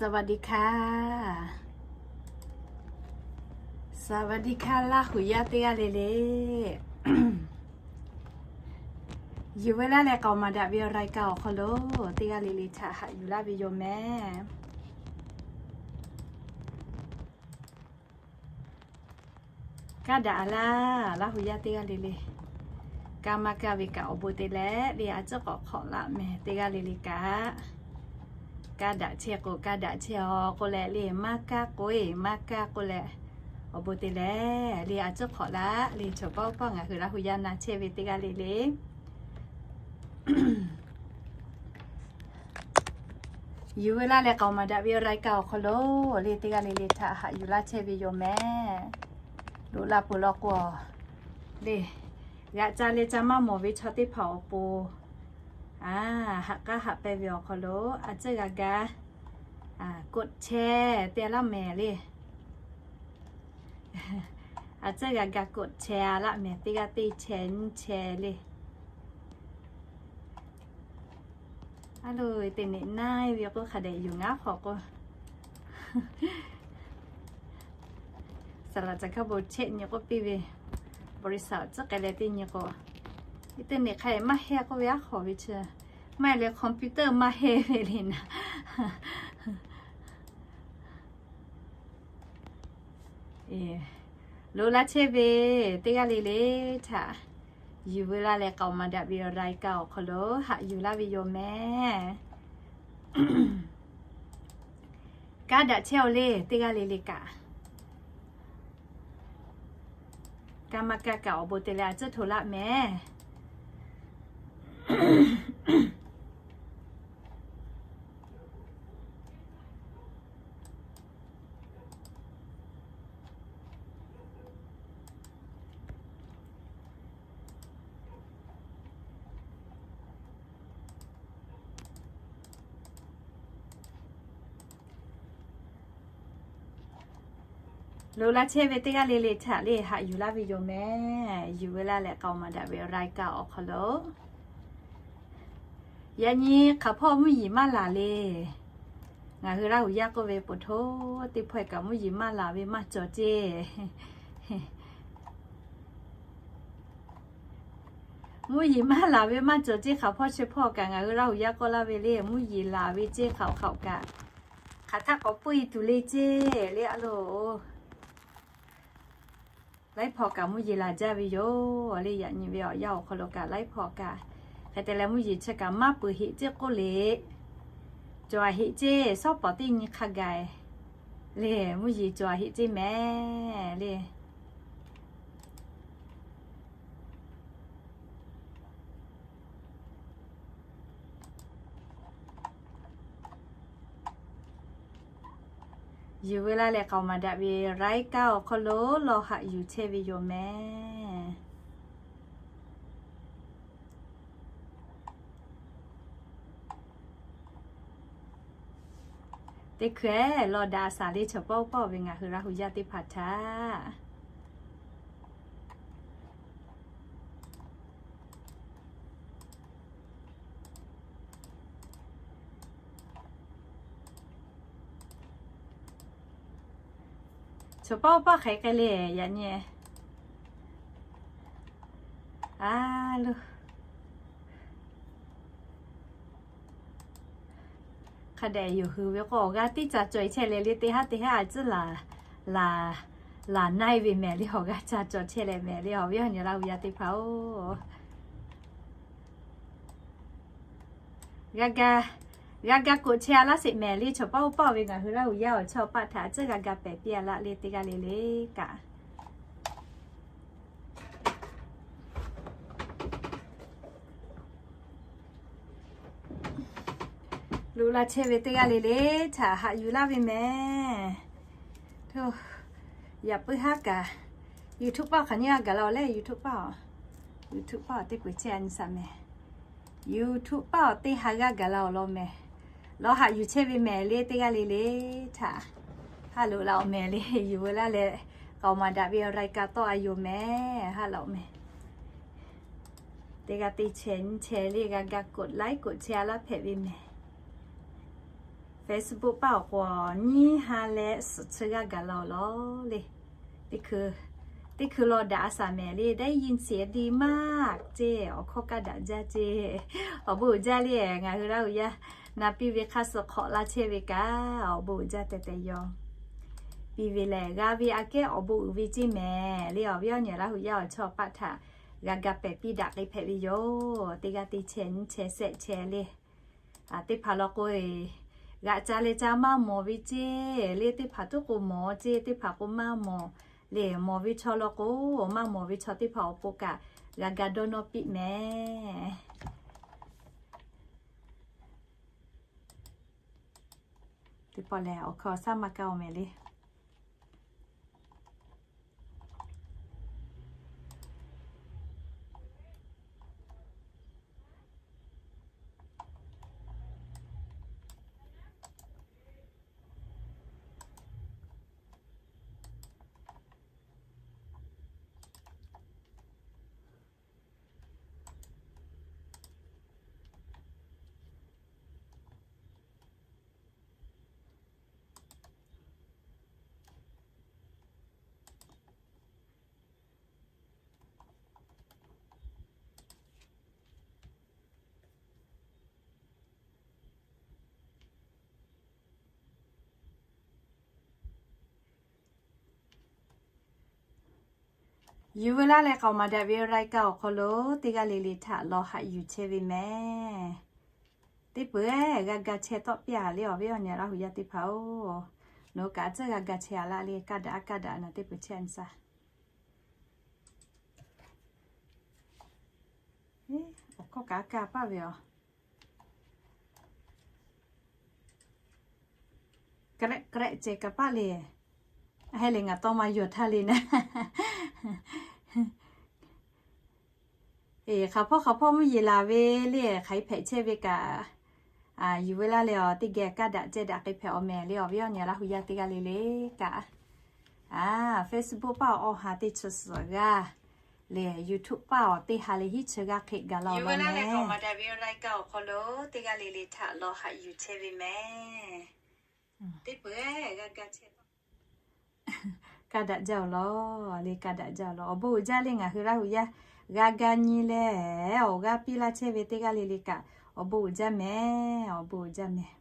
สวัสดีค่ะ สวัสดีค่ะ Laˇ huˍ yaˇ teˇ g'aˇ le le. Yuˬ ve laˇ leh k'aoˍ maˍ daꞈ ve awˬ รายการ awˬ hk'aw lo teˇ g'aˇ le le htaꞈ haꞈ yuˬ laˇ ve yoˬ mehˍ. Kaˇ daꞈ a laˇ, Laˇ huˍ yaˇ teˇ g'aˇ le le. Kaˇ maˇ kaˇ ve kaꞈ awˬ bon te leh le, a ciˉ k'awꞈ hk'awꞈ laˇ mehˍ teˇ g'aˇ le le kaꞈ. Kaˇ daꞈ chehˇ k'o kaˇ daꞈ chehˇ aw k'oˆ leh le, maˇ kaˇ k'o e maˇ kaˇ k'oˆ leh, awˬ bon te leh le, a ciˉ hk'awꞈ laˇ le, chaw paˆ paˆ ngaˬ hui Laˇ huˍ yaˇ na chehˇ ve teˇ g'aˇ le le. Yuˬ ve laˇ leh k'aoˍ maˍ daꞈ ve awˬ รายการ awˬ hk'aw lo le teˇ g'aˇ le le htaꞈ haꞈ yuˬ laˇ chehˇ ve yoˬ mehˍ. Loꞈ la peuˬ law k'o le, g'aꞈ ca leh ca maˇ mawˬ ve chaw teˇ hpaˍ awˬ pon, a, haꞈ k'aˉ haꞈ pehnˇ ve awˬ hk'aw lo a ciˉ g'a ga, a, กดแชร์ te laˇ mehˍ le. A ciˉ g'a ga กดแชร์ a laˇ mehˍ, teˇ g'aˇ teˇ แชร์ nyiˇ แชร์ le. A lo, teˇ neꞈ naˇ ve k'o hk'a dehꞈ yuˬ ngaˉ hk'awꞈ k'o, saˍ laꞈ caˬ hkaˇ bon chehˇ nyi k'oˆ piˇ ve, บริษัท tcuhˉ k'ai leh teˇ nyi k'o, teˇ neꞈ hk'a dehꞈ maˇ heˆ k'oˆ ve aˉ hk'awꞈ ve chi, maˇ heˆ leh computer maˇ heˆ ve le naˍ. Loꞈ la chehˇ ve teˇ g'aˇ le le htaꞈ yuˬ ve laˇ leh k'aoˍ maˍ daꞈ ve awˬ รายการ awˬ hk'aw lo haꞈ yuˬ laˇ ve yoˬ mehˍ. Kaˇ daꞈ chehˇ aw le, teˇ g'aˇ le le kaꞈ. Kaˇ maˇ kaˇ kaꞈ awˬ bon te leh a ciˉ hto laˇ mehˍ. Loꞈ la chehˇ ve teˇ g'aˇ le le htaꞈ le haꞈ yuˬ laˇ ve yoˬ mehˍ. Yuˬ ve laˇ leh k'aoˍ maˍ daꞈ ve awˬ รายการ awˬ hk'aw lo, yaꞈ nyi hk'aˬ hpawˇ mvuhˇ yeˬ maˇ laˬ le. Ngaˬ hui Laˇ huˍ yaˇ k'oˆ ve, poˬ htoˇ teˇ hpawˇ kaꞈ mvuhˇ yeˬ maˇ laˬ ve maˇ cawˬ ceˇ. Mvuhˇ yeˬ maˇ laˬ ve maˇ cawˬ ceˇ hk'aˬ hpawˇ chi hpawˇ kaꞈ ngaˬ hui Laˇ huˍ yaˇ k'oˆ laˇ ve le, mvuhˇ yeˬ laˬ ve ceˇ hk'aoꞈ hk'aoꞈ kaꞈ, hk'aˬ htaˆ k'awꞈ puiˇ tuˬ le ceˇ le a loˬ. Laiˉ hpaw kaꞈ mvuhˇ yeˬ laˬ jaˇ ve yoˬ le. Yaꞈ nyi ve awˬ yanˇ awˬ hk'aw lo kaꞈ laiˉ hpaw kaꞈ, hk'e te leh mvuhˇ yeˬ chi kaꞈ maˇ peuˬ heꞈ ceˇ k'oˆ le. Cawˬ a heꞈ ceˇ, shawˉ pawˍ teˇ nyi hk'a gaˬ le, mvuhˇ yeˬ cawˬ a heꞈ ceˇ mehˍ le. Yuˬ ve laˇ leh k'aoˍ maˍ daꞈ ve รายการ awˬ hk'aw lo lawˬ haꞈ yuˬ chehˇ ve yoˬ mehˍ. Teˇ hkui lawˬ daꞈ a shaˍ le chaw paˆ uˉ paˆ ve ngaˬ hui Laˇ huˍ yaˇ teˇ hpaˍ htaꞈ Chaw paˆ uˉ paˆ hk'aˬ hk'e le yaꞈ nyi. A lo, hk'a dehꞈ yoˬ hui ve k'o awˬ g'aˇ tiˉ ca cawˬ chehˇ leh le, teˇ haˉ teˇ haˉ a ciˉ laˬ, laˬ, laˬ na-e ve mehˍ le, awˬ g'aˇ ca cawˬ chehˇ leh mehˍ le, awˬ viˉ awˬ nyi Laˇ huˍ yaˇ teˇ hpaˍ-oˬ. G'a ga, g'a ga กดแชร์ a laˇ sheˍ mehˍ le, chaw paˆ uˉ paˆ ve ngaˬ hui Laˇ huˍ yaˇ awˬ chawˇ paˆ htaꞈ a ciˉ g'a ga pehˍ piˇ a laˇ le, teˇ g'aˇ le le kaꞈ. Loꞈ la chehˇ ve teˇ g'aˇ le le htaꞈ haꞈ yuˬ laˇ ve mehˍ. Yaꞈ puiˉ haˉ kaꞈ, YouTube paˆ hk'aˬ nyi g'a gaˬ la-oˬ leh, YouTube paˆ, YouTube paˆ teˇ peu-eˬ chehˇ a nyi shaˍ mehˍ. YouTube paˆ teˇ ha g'aˇ gaˬ la-oˬ law mehˍ. Lawˬ haꞈ yuˬ chehˇ ve mehˍ le, teˇ g'aˇ le le htaꞈ haꞈ loꞈ la-oˬ mehˍ le. Yuˬ veu laˇ leh k'aoˍ maˍ daꞈ ve awˬ รายการ tawˆ a yoˬ mehˍ, haꞈ loꞈ mehˍ. Teˇ g'aˇ teˇ chehˇ nyi chehˇ le g'a ga กดไลค์ กดแชร์ a laˇ hpehꞈ ve mehˍ. Facebook paˇ awˬ k'o nyiˇ ha leh suhˍ chi g'aˇ gaˬ la-oˬ lawˬ le. Teˇ hkui, teˇ hkui law daꞈ a shaˍ mehˍ le, ได้ยินเสียงดีมาก ceˇ, awˬ hkawˇ kaˇ daꞈ jaˇ ceˇ. Awˬ bon uiˍ jaˇ le, ngaˬ hui Laˇ huˍ yaˇ na piˇ ve hk'aˇ suh hk'awꞈ la chehˇ ve kaꞈ awˬ bon uiˍ jaˇ tehꞈ tehꞈ yaw. Piˇ ve lehˬ g'a ve aꞈ kehˉ awˬ bon uiˍ ve ceˇ mehˍ le. Awˬ viˉ awˬ nyi Laˇ huˍ yaˇ awˬ chawˇ paˆ htaꞈ g'a ga pehˍ piˇ daꞈ k'ai hpehꞈ ve yoˬ. Teˇ g'aˇ teˇ chehˇ nyiˇ chehˇ shehˆ chehˇ le. Teˇ hpaˍ law k'o, g'aꞈ ca leh ca maˇ mawˬ ve ceˇ le. Teˇ hpaˍ tuˉ k'o mawˬ ceˇ, teˇ hpaˍ k'o maˇ mawˬ le. Mawˬ ve chaw law k'o, maˇ mawˬ ve chaw teˇ hpaˍ awˬ pon kaꞈ g'a ga dawˇ nawˇ piˇ mehˍ. Teˇ pawˆ lehˬ awˬ hkawˇ awˬ shaˉ maˇ kaˇ-oˬ mehˍ le. Yuˬ veu laˇ leh k'aoˍ maˍ daꞈ ve รายการ awˬ hk'aw lo teˇ g'aˇ le le htaꞈ lawˬ haꞈ yuˬ chehˇ ve mehˍ. Teˇ peuˬ g'a ga chehˇ tawˆ piˇ-a le awˬ viˉ awˬ nyi Laˇ huˍ yaˇ teˇ hpaˍ-oˬ. Nawˬ hui kaꞈ tcuhˉ g'a ga chehˇ-a laˇ le, kaˇ daꞈ a kaˇ daꞈ na teˇ peuˬ chehˇ-a nyi shaˍ. Awˬ hkawˇ kaꞈ a kaˇ paˆ ve aˬ. K'ehˆ k'ehˆ ceh kaꞈ paˆ le. Heh le ngaˬ tawˇ maˇ yaw htaˇ le na. Eˬ, hk'aˬ hpawˇ hk'aˬ hpawˇ mvuhˇ yeˬ laˬ ve le, hk'aˬ hk'e hpehꞈ chehˇ ve kaꞈ, a, yuˬ veu laˇ leh awˬ teˇ geh kaˇ daꞈ ceh daꞈ k'ai hpehꞈ awˬ mehˍ le awˬ viˉ awˬ nyi Laˇ huˍ yaˇ teˇ g'aˇ le le kaꞈ. A, Facebook paˇ awˬ ha teˇ chi suhˍ g'aˇ le, YouTube paˇ awˬ teˇ ha leh hiˉ chi g'aˇ hk'e gaˬ la-oˬ lawˬ mehˍ. Yuˬ veu laˇ leh k'aoˍ maˍ daꞈ ve รายการ awˬ hk'aw lo teˇ g'aˇ le le htaꞈ lawˬ haꞈ yuˬ chehˇ ve mehˍ. Teˇ peuˬ g'a ga chehˇ tawˆ. Kaˇ daꞈ jaˇ-oˬ lawˬ le, kaˇ daꞈ jaˇ-oˬ lawˬ. Awˬ bon uiˍ jaˇ le ngaˬ hui Laˇ huˍ yaˇ g'a ga nyi leh awˬ g'aˇ piˇ laˇ chehˇ ve teˇ g'aˇ le le kaꞈ awˬ bon uiˍ jaˇ mehˍ, awˬ bon uiˍ jaˇ mehˍ.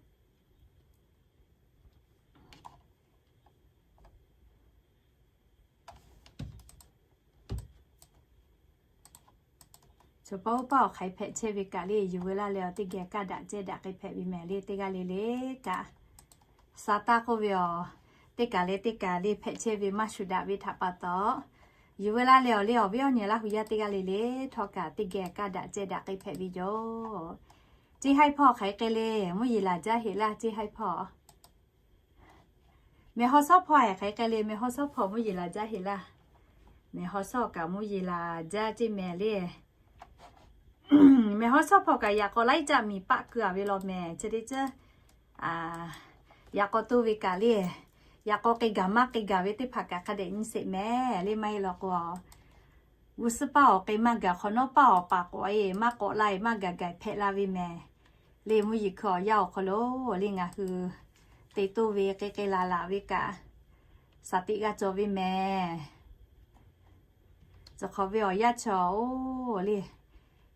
Chaw paˇ oˇ paˇ awˬ hk'aˬ hk'e hpehꞈ chehˇ ve kaꞈ le, yuˬ veu laˇ leh awˬ teˇ geh kaˇ daꞈ ceh daꞈ hk'e hpehꞈ ve mehˍ le teˇ g'aˇ le le kaꞈ. Saˍ taˇ k'oˆ ve aˬ, teˇ kaˬ leh teˇ kaˬ le hpehꞈ chehˇ ve maˇ shuˍ daꞈ ve htaꞈ pa taw, yuˬ veu laˇ leh awˬ le awˬ viˉ awˬ nyi Laˇ huˍ yaˇ teˇ g'aˇ le le htawˇ kaꞈ teˇ geh kaˇ daꞈ ceh daꞈ hk'e hpehꞈ ve yoˬ. Ceˇ haiˇ hpawˇ hk'aˬ hk'e le, mvuhˇ yeˬ laˬ jaˇ heꞈ laˇ ceˇ haiˇ hpawˇ. Mehˬ haw shawˉ hpawˇ-e hk'aˬ hk'e le, mehˬ haw shawˉ hpawˇ mvuhˇ yeˬ laˬ jaˇ heꞈ laˇ. Mehˬ haw shawˉ kaꞈ mvuhˇ yeˬ laˬ jaˇ ceˇ mehˍ le. Mehˬ haw shawˉ hpawˇ kaꞈ yaꞈ k'aw laiˉ caˆ miˬ paˆ keu-a ve law mehˍ chi teˇ ceuˬ. Yaꞈ k'aw toˇ ve kaꞈ le, yaꞈ k'aw k'e gaˬ maˇ k'e gaˬ ve teˇ hpaˍ kaꞈ hk'a dehꞈ nyi sheˍ mehˍ le maˇ heˆ law k'o, g'uˇ suhˉ paˇ awˬ k'e maˇ gaˬ hk'awꞈ nawˉ paˇ awˬ paˍ k'awꞈ e maˇ k'awꞈ la e maˇ gaˬ gaˬ hpehꞈ la ve mehˍ. Le mvuhˇ yeˬ hkui awˬ yanˇ awˬ hk'aw lo le ngaˬ hui te toˇ ve k'e k'e laˬ laˬ ve kaꞈ, shaˍ tiꞈ g'a cawˬ ve mehˍ. Cawˬ hk'awꞈ ve awˬ yanˇ chi-oˬ le,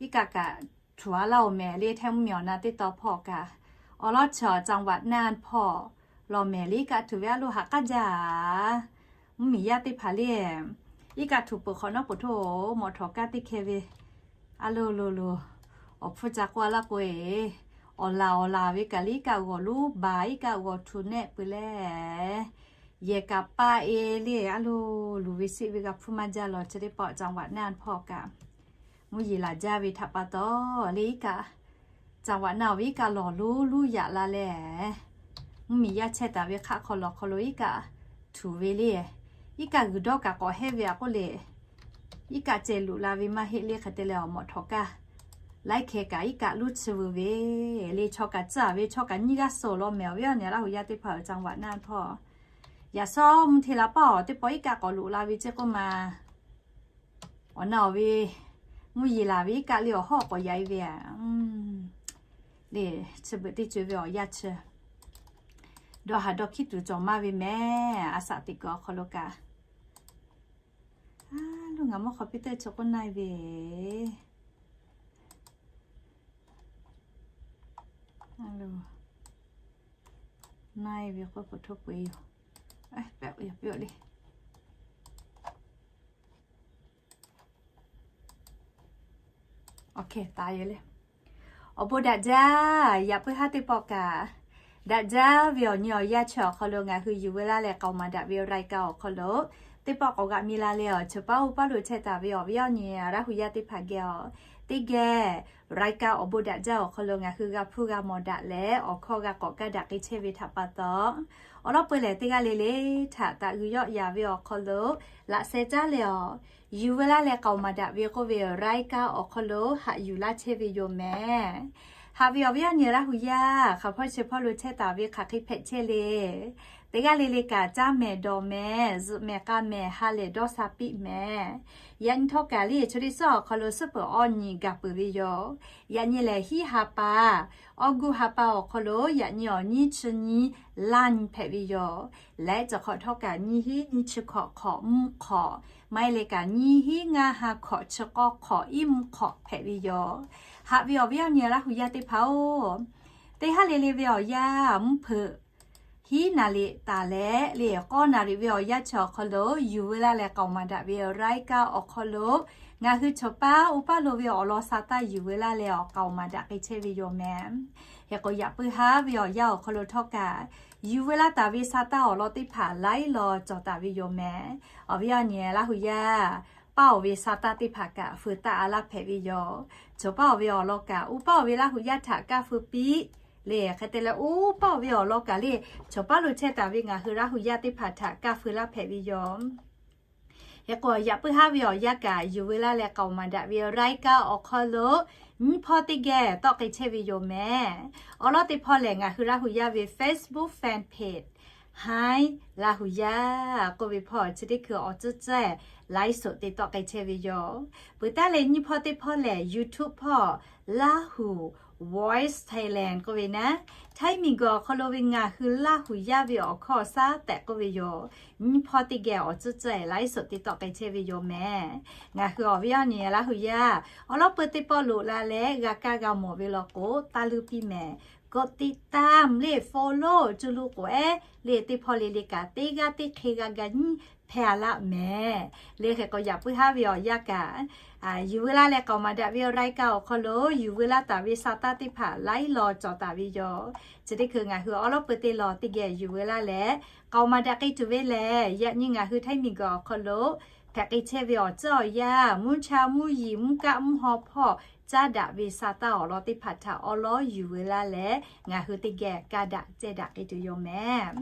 iˉ kaˆ kaꞈ htuꞈ a laˇ-oˬ mehˍ le hteˇ mvuhˇ miˬ awˬ na teˇ taw hpawˇ kaꞈ, awˬ lawn chi จังหวัดน่าน hpawˇ law mehˍ le iˉ kaˆ htuꞈ ve a loˇ haꞈ k'aˉ jaˇ. Mvuhˇ miˬ yaˇ teˇ hpaˍ le, iˉ kaˆ htuꞈ peuˬ hk'awꞈ nawˉ peuˬ htoˇ mawꞈ htawˍ kaˇ teˇ hkeh ve a loˇ loˬ loˬ, awˬ hpfuhˇ ca k'oˆ a laˇ k'o e, awˬ laˬ awˬ laˬ ve kaꞈ le iˉ kaˆ g'awˬ loˉ baˬ iˉ kaˆ g'awˬ htuꞈ nehˆ peuˬ leh, yehˬ kaꞈ paˆ e le a loˇ loˬ ve sheˆ ve g'a hpfuhˇ maˇ jaˇ lawˬ chi teˇ pawˆ จังหวัดน่าน hpawˇ kaꞈ, mvuhˇ yeˬ laˬ jaˇ ve htaꞈ pa taw le iˉ kaˆ จังหวัดน่าน ve iˉ kaˆ lawˬ loˉ loˉ yaꞈ la leh, mvuhˇ miˬ yaˇ chehˇ taˍ ve hk'aˆ hk'aw lawˬ hk'aw lo iˉ kaˆ htuꞈ ve le, iˉ kaˆ g'uiˬ dawˇ kaꞈ k'awꞈ hehˇ ve a k'oˆ le, iˉ kaˆ ceh luꞈ la ve maˇ heˆ le hk'e te leh awˬ mawꞈ htawˍ kaˇ laiˉ hkeh kaꞈ iˉ kaˆ luˇ chi veu ve le chaw kaꞈ tcuhˉ ve chaw kaꞈ nyiˇ g'aˇ suh law mehˍ awˬ viˉ awˬ nyi Laˇ huˍ yaˇ teˇ hpaˍ จังหวัดน่าน hpawˇ. Yaꞈ shawˉ mvuhˇ hteˇ la paˇ awˬ teˇ pawˆ iˉ kaˆ k'awꞈ luꞈ la ve ceˇ k'oˆ ma. Awˬ na awˬ ve mvuhˇ yeˬ laˬ ve iˉ kaˆ le awˬ hawˉ k'awꞈ yaꞈ e ve a le, chi beuꞈ teˇ co e ve awˬ yaˇ chi Dawˇ haˍ dawˇ hkiˉ tuˬ cawˬ maˇ ve mehˍ. A shaꞈ teꞈ kuiˬ awˬ hk'aw lo kaꞈ, a loˬ, ngaˬ mawˇ hk'aw piˇ teˇ chi k'oˆ na-e ve, na-e ve k'oˆ k'o htoˇ peu-e yoˬ. Pehꞈ, yaꞈ piˇ-oˆ le. Awˬ bon daꞈ jaˇ. Yaꞈ puiˉ haˉ teˇ pawˆ kaꞈ, daꞈ jaˇ ve awˬ nyi awˬ yanˇ chi awˬ hk'aw lo ngaˬ hui yuˬ veu laˇ leh k'aoˍ maˍ daꞈ ve รายการ awˬ hk'aw lo teˇ pawˆ k'awꞈ g'aꞈ mi la leh, awˬ cheuˬ paˉ oˇ paˉ lo chehˇ taˍ ve awˬ viˉ awˬ nyi Laˇ huˍ yaˇ teˇ hpaˍ geh awˬ teˇ geh รายการ awˬ bon daꞈ jaˇ awˬ hk'aw lo ngaˬ hui g'a hpuˇ g'a mawˬ daꞈ leh, awˬ hkawˇ g'a k'awꞈ kaˇ daꞈ k'ai chehˇ ve htaꞈ pa taw, awˬ lawˉ peu lehˬ teˇ g'aˇ le le htaꞈ taꞈ g'uiˬ yawˆ yaˍ ve awˬ hk'aw lo laꞈ sheh caˉ leh awˬ, yuˬ veu laˇ leh k'aoˍ maˍ daꞈ ve k'oˆ ve รายการ awˬ hk'aw lo haꞈ yuˬ laˇ chehˇ ve yoˬ mehˍ. Haꞈ ve awˬ viˉ awˬ nyi Laˇ huˍ yaˇ, hk'aˬ hpawˇ chi hpawˇ lo chehˇ taˍ ve hk'aˬ hk'e hpehꞈ chehˇ le. Teˇ g'aˇ le le kaꞈ caˇ mehˍ dawˬ mehˍ zuhꞈ mehˍ k'a mehˍ ha lehˬ dawˇ sha piˇ mehˍ. Yaꞈ nyi htawˇ kaꞈ le, chi teˇ suhˉ awˬ hk'aw lo suhˉ peuˬ awˬ nyi gaˬ peuˬ ve yoˬ. Yaꞈ nyi lehˬ hiˉ ha pa, August ha pa awˬ hk'aw lo yaꞈ nyi awˬ nyiˇ chi nyi laˇ nyi hpehꞈ ve yoˬ. Leh cawˬ hk'awꞈ htawˇ kaꞈ nyiˇ hinˉ nyiˇ chi hkawꞈ hk'awꞈ mvuhˇ hk'awꞈ, maˇ heˆ leh kaꞈ nyiˇ hinˉ ngaˇ ha hkawꞈ chi k'awˇ hk'awꞈ iˉ mvuhˇ hk'awꞈ hpehꞈ ve yoˬ. Haꞈ ve awˬ viˉ awˬ nyi Laˇ huˍ yaˇ teˇ hpaˍ-oˬ, teˇ haˉ le le ve awˬ yanˇ mvuhˇ hpeuꞈ hiˉ naˍ riˍ taˍ leh le k'awˇ naˍ riˍ ve awˬ yanˇ chi awˬ hk'aw lo yuˬ veu laˇ leh k'aoˍ maˍ daꞈ ve รายการ awˬ hk'aw lo ngaˬ hui chawˬ paˉ oˇ paˉ lo ve awˬ lawn sha taˇ yuˬ veu laˇ leh awˬ k'aoˍ maˍ daꞈ k'ai chehˇ ve yoˬ mehˍ. Hk'e k'o yaꞈ puiˉ haˉ ve awˬ yanˇ awˬ hk'aw lo htawˇ kaꞈ, yuˬ veu laˇ taˍ ve sha taˇ awˬ lawn teˇ hpaˍ laiˉ law cawˬ taˍ ve yoˬ mehˍ. Awˬ viˉ awˬ nyi Laˇ huˍ yaˇ, paˇ-oˬ ve sha taˇ teˇ hpaˍ kaꞈ feu taˇ a laˇ hpehꞈ ve yoˬ. Chawˬ paˉ-oˬ ve awˬ lawn kaꞈ oˇ paˉ-oˬ ve Laˇ huˍ yaˇ htaꞈ kaˇ feu piˇ le. Hk'e te leh oˇ paˉ-oˬ ve awˬ lawn kaꞈ le, chawˬ paˉ lo chehˇ taˍ ve ngaˬ hui Laˇ huˍ yaˇ teˇ hpaˍ htaꞈ kaˇ feu laˇ hpehꞈ ve yoˬ. Hk'e k'o yaꞈ puiˉ haˉ ve awˬ yanˇ kaꞈ yuˬ veu laˇ leh k'aoˍ maˍ daꞈ ve รายการ awˬ hk'aw lo nyiˇ hpawˇ teˇ geh tawˆ k'ai chehˇ ve yoˬ mehˍ. Awˬ lawn teˇ hpawˇ lehˬ ngaˬ hui Laˇ huˍ yaˇ ve Facebook fan page Haiˉ Laˇ huˍ yaˇ k'oˆ ve hpawˇ chi teˇ hkui awˬ tcuhˉ cehˇ laiˉ suhˍ te tawˆ k'ai chehˇ ve yoˬ. Peuˬ taˉ leh nyiˇ hpawˇ teˇ hpawˇ lehˬ YouTube hpawˇ Laˇ huˍ Voice Thailand k'oˆ ve naˉ, Htaiˇ miˬguiˬ awˬ hk'aw lo ve ngaˬ hui Laˇ huˍ yaˇ ve awˬ hkawˇ shaˉ tehꞈ k'oˆ ve yoˬ. Nyiˇ hpawˇ teˇ geh awˬ tcuhˉ cehˇ laiˉ suhˍ te tawˆ k'ai chehˇ ve yoˬ mehˍ. Ngaˬ hui awˬ viˉ awˬ nyi Laˇ huˍ yaˇ, awˬ lawn peu teˇ pawˆ loꞈ la leh g'a kaˇ g'a mawˬ ve law k'o taˇ luˇ piˇ mehˍ. กดติดตาม le follow cuˇ luˇ k'oꞈ-ehˉ le teˇ hpawˇ le le kaꞈ teˇ g'aˇ teˇ hk'e g'a ga nyiˇ hpehˇ a laˇ mehˍ. Le hk'e k'o yaꞈ puiˉ haˉ ve awˬ yanˇ kaꞈ, yuˬ veu laˇ leh k'aoˍ maˍ daꞈ ve รายการ awˬ hk'aw lo yuˬ veu laˇ taˍ ve sha taˇ teˇ hpaˍ laiˉ law cawˬ taˍ ve yoˬ. Chi teˇ hkui ngaˬ hui awˬ lawn peu teˇ law teˇ geh yuˬ veu laˇ leh k'aoˍ maˍ daꞈ k'ai tuˬ ve lehˬ, yaꞈ nyi ngaˬ hui Htaiˇ miˬguiˬ awˬ hk'aw lo hpehꞈ k'ai chehˇ ve awˬ ceuˬ awˬ yanˇ, mvuhˇ cha mvuhˇ yeˬ mvuhˇ kaˆ mvuhˇ haw hpawˇ caˉ daꞈ ve sha taˇ awˬ lawn teˇ hpaˍ htaꞈ awˉ lawˉ yuˬ veu laˇ leh ngaˬ hui teˇ geh kaˇ daꞈ cehˇ daꞈ k'ai tuˬ yoˬ mehˍ.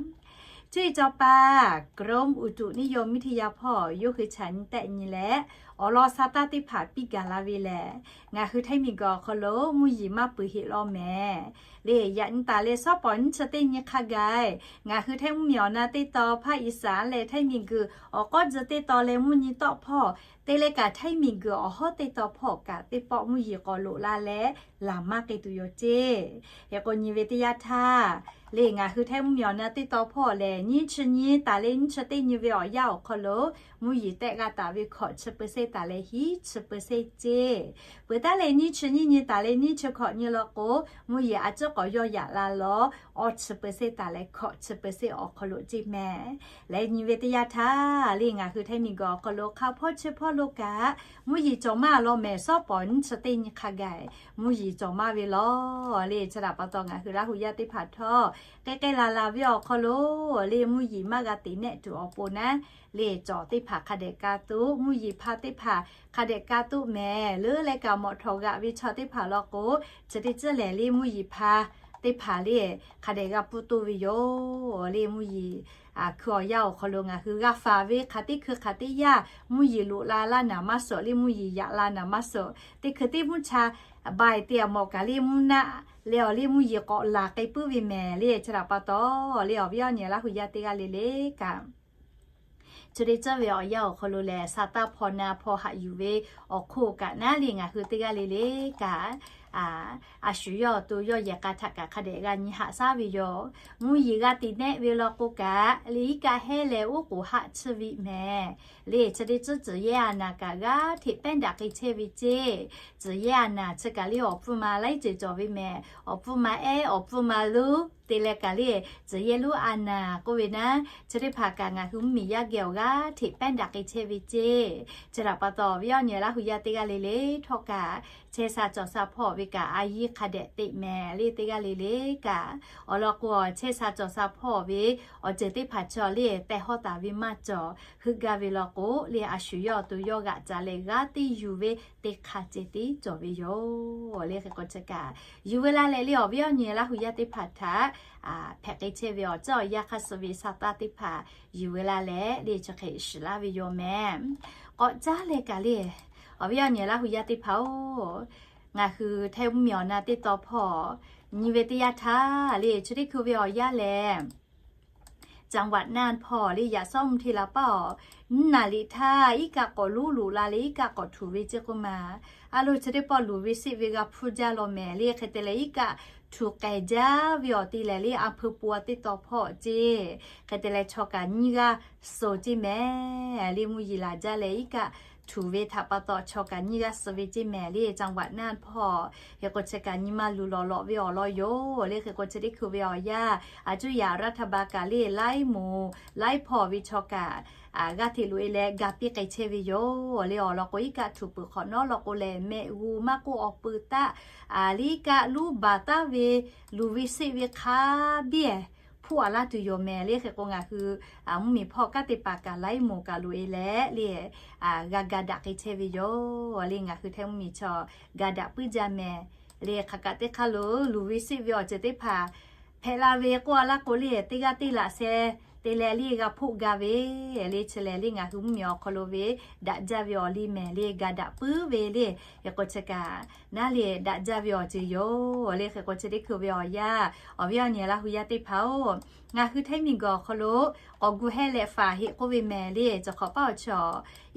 Cuˇ yiˍ cawˬ paˍ กรมอุตุนิยมวิทยา hpawˇ yawˇ hui chaꞈ nyi tehˆ nyi leh awˬ lawn sha taˇ teˇ hpaˍ piˇ gaˬ la ve lehˬ, ngaˬ hui Htaiˇ miˬguiˬ awˬ hk'aw lo mvuhˇ yeˬ maˇ peuˬ heˆ law mehˍ. Le yaꞈ nyi taˍ leh shawˉ pawˍ nyiˇ chi teˇ nyi hk'a gaˬ, ngaˬ hui Htaiˇ mvuhˇmiˬ awˬ na teˇ taw ภาคอีสาน leh Htaiˇ miˬguiˬ awˬ k'awˉ tcuh teˇ taw leh mvuhˇ nyi tawˆ hpawˇ te leh kaꞈ Htaiˇ miˬguiˬ awˬ hawˉ teˇ taw hpawˇ kaꞈ teˇ pawˆ mvuhˇ yeˬ k'awꞈ loꞈ la leh laˬ maˇ k'ai tuˬ yoˬ ceˇ. Hk'e k'o nyi ve teˇ yanˇ htaˇ, le ngaˬ hui Htaiˇ mvuhˇmiˬ awˬ na teˇ taw hpawˇ lehˬ nyiˇ chi nyi taˍ leh nyiˇ chi teˇ nyi ve awˬ yanˇ awˬ hk'aw lo mvuhˇ yeˬ tehˆ g'a taˍ ve hkawꞈ chi เปอร์เซ็นต์ taˍ leh hiˉ chi เปอร์เซ็นต์ ceˇ. Peuˬ taˉ leh nyiˇ chi nyiˇ nyi taˍ leh nyiˇ chi hkawꞈ nyi law k'o, mvuhˇ yeˬ a ciˉ k'awꞈ yawˇ yaꞈ la lawˬ awˇ chi เปอร์เซ็นต์ taˍ leh hkawꞈ chi เปอร์เซ็นต์ awˬ hk'aw lo ceˇ mehˍ. Leh nyi ve teˇ yanˇ htaˇ, le ngaˬ hui Htaiˇ miˬguiˬ awˬ hk'aw lo hk'a hpawˇ chi hpawˇ lo kaꞈ mvuhˇ yeˬ cawˬ maˇ law mehˍ. Shawˉ pawˍ nyiˇ chi teˇ nyi hk'a gaˬ mvuhˇ yeˬ cawˬ maˇ ve law. Le chi htaꞈ pa taw ngaˬ hui Laˇ huˍ yaˇ teˇ hpaˍ htawˇ k'ai k'ai laˬ laˬ ve awˬ hk'aw lo le mvuhˇ yeˬ maˇ g'a teꞈ nehˆ tuˬ awˬ pon naˉ, le cawˬ teˇ hpaˍ hk'a dehꞈ ka toˆ, mvuhˇ yeˬ hpa teˇ hpaˍ hk'a dehꞈ ka toˆ mehˍ. Leuˉ leh kaꞈ mawꞈ htawꞈ g'aꞈ ve chaw teˇ hpaˍ law k'o, chi teˇ ceuˬ lehˬ le mvuhˇ yeˬ hpa teˇ hpaˍ le hk'a dehꞈ g'a pfuhˇ toˆ ve yoˬ. Le mvuhˇ yeˬ hkui awˬ yanˇ awˬ hk'aw lo ngaˬ hui g'a faˍ ve hk'aˬ teˇ hkui hk'aˬ teˇ yanˇ mvuhˇ yeˬ loꞈ la laˇ naˍ maˇ suhˍ, le mvuhˇ yeˬ yaꞈ la naˍ maˇ suhˍ, teˇ hkui teˇ mvuhˇ cha bai te a mawˬ kaꞈ le mvuhˇ naˆ leh awˬ le mvuhˇ yeˬ k'awꞈ laˬ k'ai puiˉ ve mehˍ. Le chi htaꞈ pa taw le awˬ viˉ awˬ nyi Laˇ huˍ yaˇ teˇ g'aˇ le le kaꞈ, chi teˇ ceuˬ ve awˬ yanˇ awˬ hk'aw lo lehˬ sha taˇ hpaw na hpaw haꞈ yuˬ ve awˬ hk'oˆ kaꞈ naˉ le ngaˬ hui teˇ g'aˇ le le kaꞈ a shu yawˇ awˬ to yawˇ yehˬ k'a htaꞈ kaꞈ hk'a dehꞈ g'a nyi haꞈ shaˉ ve yoˬ. Mvuhˇ yeˬ g'a tiꞈ nehˆ ve law k'o kaꞈ, le iˉ kaˆ hehˉ leh oˉ k'oˍ haˆ tsuhˇ ve mehˍ. Le chi teˇ tcuhˉ tcuhˬ yehˇ a naˍ kaꞈ g'aˇ hteꞈ pehˉ daꞈ k'ai chehˇ ve ceˇ. Tcuhˬ yehˇ a naˍ chi kaꞈ le awˬ pfuhˇ ma laiˉ ceuˬ cawˬ ve mehˍ. Awˬ pfuhˇ ma ehˉ, awˬ pfuhˇ ma luˉ te leh kaꞈ le, tcuhˬ yehˇ luˉ a naˍ k'oˆ ve naˉ, chi teˇ hpaˍ kaꞈ ngaˬ hui mvuhˇ miˬ yaˇ geh awˬ g'aˇ hteꞈ pehˉ daꞈ k'ai chehˇ ve ceˇ. Chi htaꞈ pa taw, awˬ viˉ awˬ nyi Laˇ hu yaˇ teˇ g'aˇ le le htawˇ kaꞈ, chehˇ sha cawˬ sha hpawˇ ve kaꞈ a yiˇ hk'a dehꞈ teꞈ mehˍ le. Teˇ g'aˇ le le kaꞈ awˬ lawn k'o, chehˇ sha cawˬ sha hpawˇ ve awˬ ceuˬ teˇ hpaˍ chaw le teh hawˉ taˍ ve maˇ cawˬ. Heuˆ gaˇ ve law k'o le, a shu yawˇ awˬ to yawˇ g'aꞈ ca leh g'aˇ teˇ yuˬ ve teˇ hk'a ceh tiˉ cawˬ ve yoˬ. Le hk'e k'o chi kaꞈ, yuˬ ve laˇ leh le awˬ viˉ awˬ nyi Laˇ hu yaˇ teˇ hpaˍ htaꞈ hpehꞈ k'ai chehˇ ve awˬ ceuˬ awˬ yanˇ hk'aˇ suh ve sa taˇ teˇ hpaˍ yuˬ ve laˇ leh le chi hk'e shiˍ laˇ ve yoˬ mehˍ. K'awꞈ caˉ leh kaꞈ le, awˬ viˉ awˬ nyi Laˇ hu yaˇ teˇ hpaˍ-oˬ, ngaˬ hui htaiˇ mvuhˇ miˬ awˬ na teˇ taw hpawˇ nyi ve teˇ yanˇ htaˇ le, chi teˇ hkui ve awˬ yanˇ lehˬ, จังหวัดน่าน hpawˇ le yaꞈ shawˉ mvuhˇ hteˇ la paˇ awˬ, nyiˇ naˍ riˍ htaˇ iˉ kaˆ k'awꞈ luˉ luꞈ la le iˉ kaˆ k'awꞈ htuꞈ ve ceˇ k'oˆ ma. A lo chi teˇ pawˆ luˬ ve seˆ ve g'a hpuˇ jaˇ law mehˍ le. Hk'e te leh iˉ kaˆ htuꞈ k'ai jaˇ ve awˬ te lehˬ le, a hpeu pu a teˇ taw hpawˇ ceˇ. Hk'e te leh chaw kaꞈ nyiˇ g'aˇ suh ceˇ mehˍ le. Mvuhˇ yeˬ laˬ jaˇ leh iˉ kaˆ htuꞈ ve htaꞈ pa taw chaw kaꞈ nyiˇ g'aˇ suh ve ceˇ mehˍ le. จังหวัดน่าน hpawˇ hk'e k'o chi kaꞈ nyi ma luˬ lawꞈ lawꞈ ve awˬ lawn yoˬ le. Hk'e k'o chi teˇ hkui ve awˬ yanˇ, a cuˇ yaꞈ รัฐบาล kaꞈ le laiˉ moˍ laiˉ hpawˇ ve chaw kaꞈ g'aˇ hteꞈ loꞈ e leh ga piˇ k'ai chehˇ ve yoˬ le. Awˬ lawn k'o iˉ kaˆ htuꞈ peuˬ hk'awꞈ nawˉ lawn k'o lehˬ, mehˆ g'uˇ maˇ k'oˆ awˬ peuˬ taˆ, a le iˉ kaˆ luˉ baˬ taˍ ve luˬ ve seˆ ve hk'a biˇ hpuˇ a laˇ tuˬ yoˬ mehˍ le. Hk'e k'o ngaˬ hui mvuhˇ miˬ hpawˇ kanˉ te paˍ kaꞈ laiˉ moˍ kaꞈ loꞈ e leh le, g'a ga daꞈ k'ai chehˇ ve yoˬ le. Ngaˬ hui htaiˇ mvuhˇ miˬ chaw ga daꞈ puiˉ jaˇ mehˍ le. Hk'aˬ kaꞈ teˇ hk'aˇ lo luˬ ve seˆ ve awˬ ceuˬ teˇ hpaˍ hpehꞈ la ve k'oˆ a laˇ k'o le, teˇ g'aˇ teˇ laꞈ sheh te leh le g'a hpoˆ ga ve le. Chi lehˬ le ngaˬ hui mvuhˇ miˬ awˬ hk'aw lo ve daꞈ jaˇ ve awˬ liˇ mehˍ le, ga daꞈ puiˉ ve le. Hk'e k'o chi kaꞈ naˉ le daꞈ jaˇ ve awˬ ceuˬ yoˬ le. Hk'e k'o chi teˇ hkui ve awˬ yanˇ, awˬ viˉ awˬ nyi Laˇ hu yaˇ teˇ hpaˍ-oˬ, ngaˬ hui htaiˇ miˬ guiˬ awˬ hk'aw lo k'awꞈ gu hehˇ leh faˍ heˆ k'oˆ ve mehˍ le. Chi hk'awꞈ paˇ awˬ chaw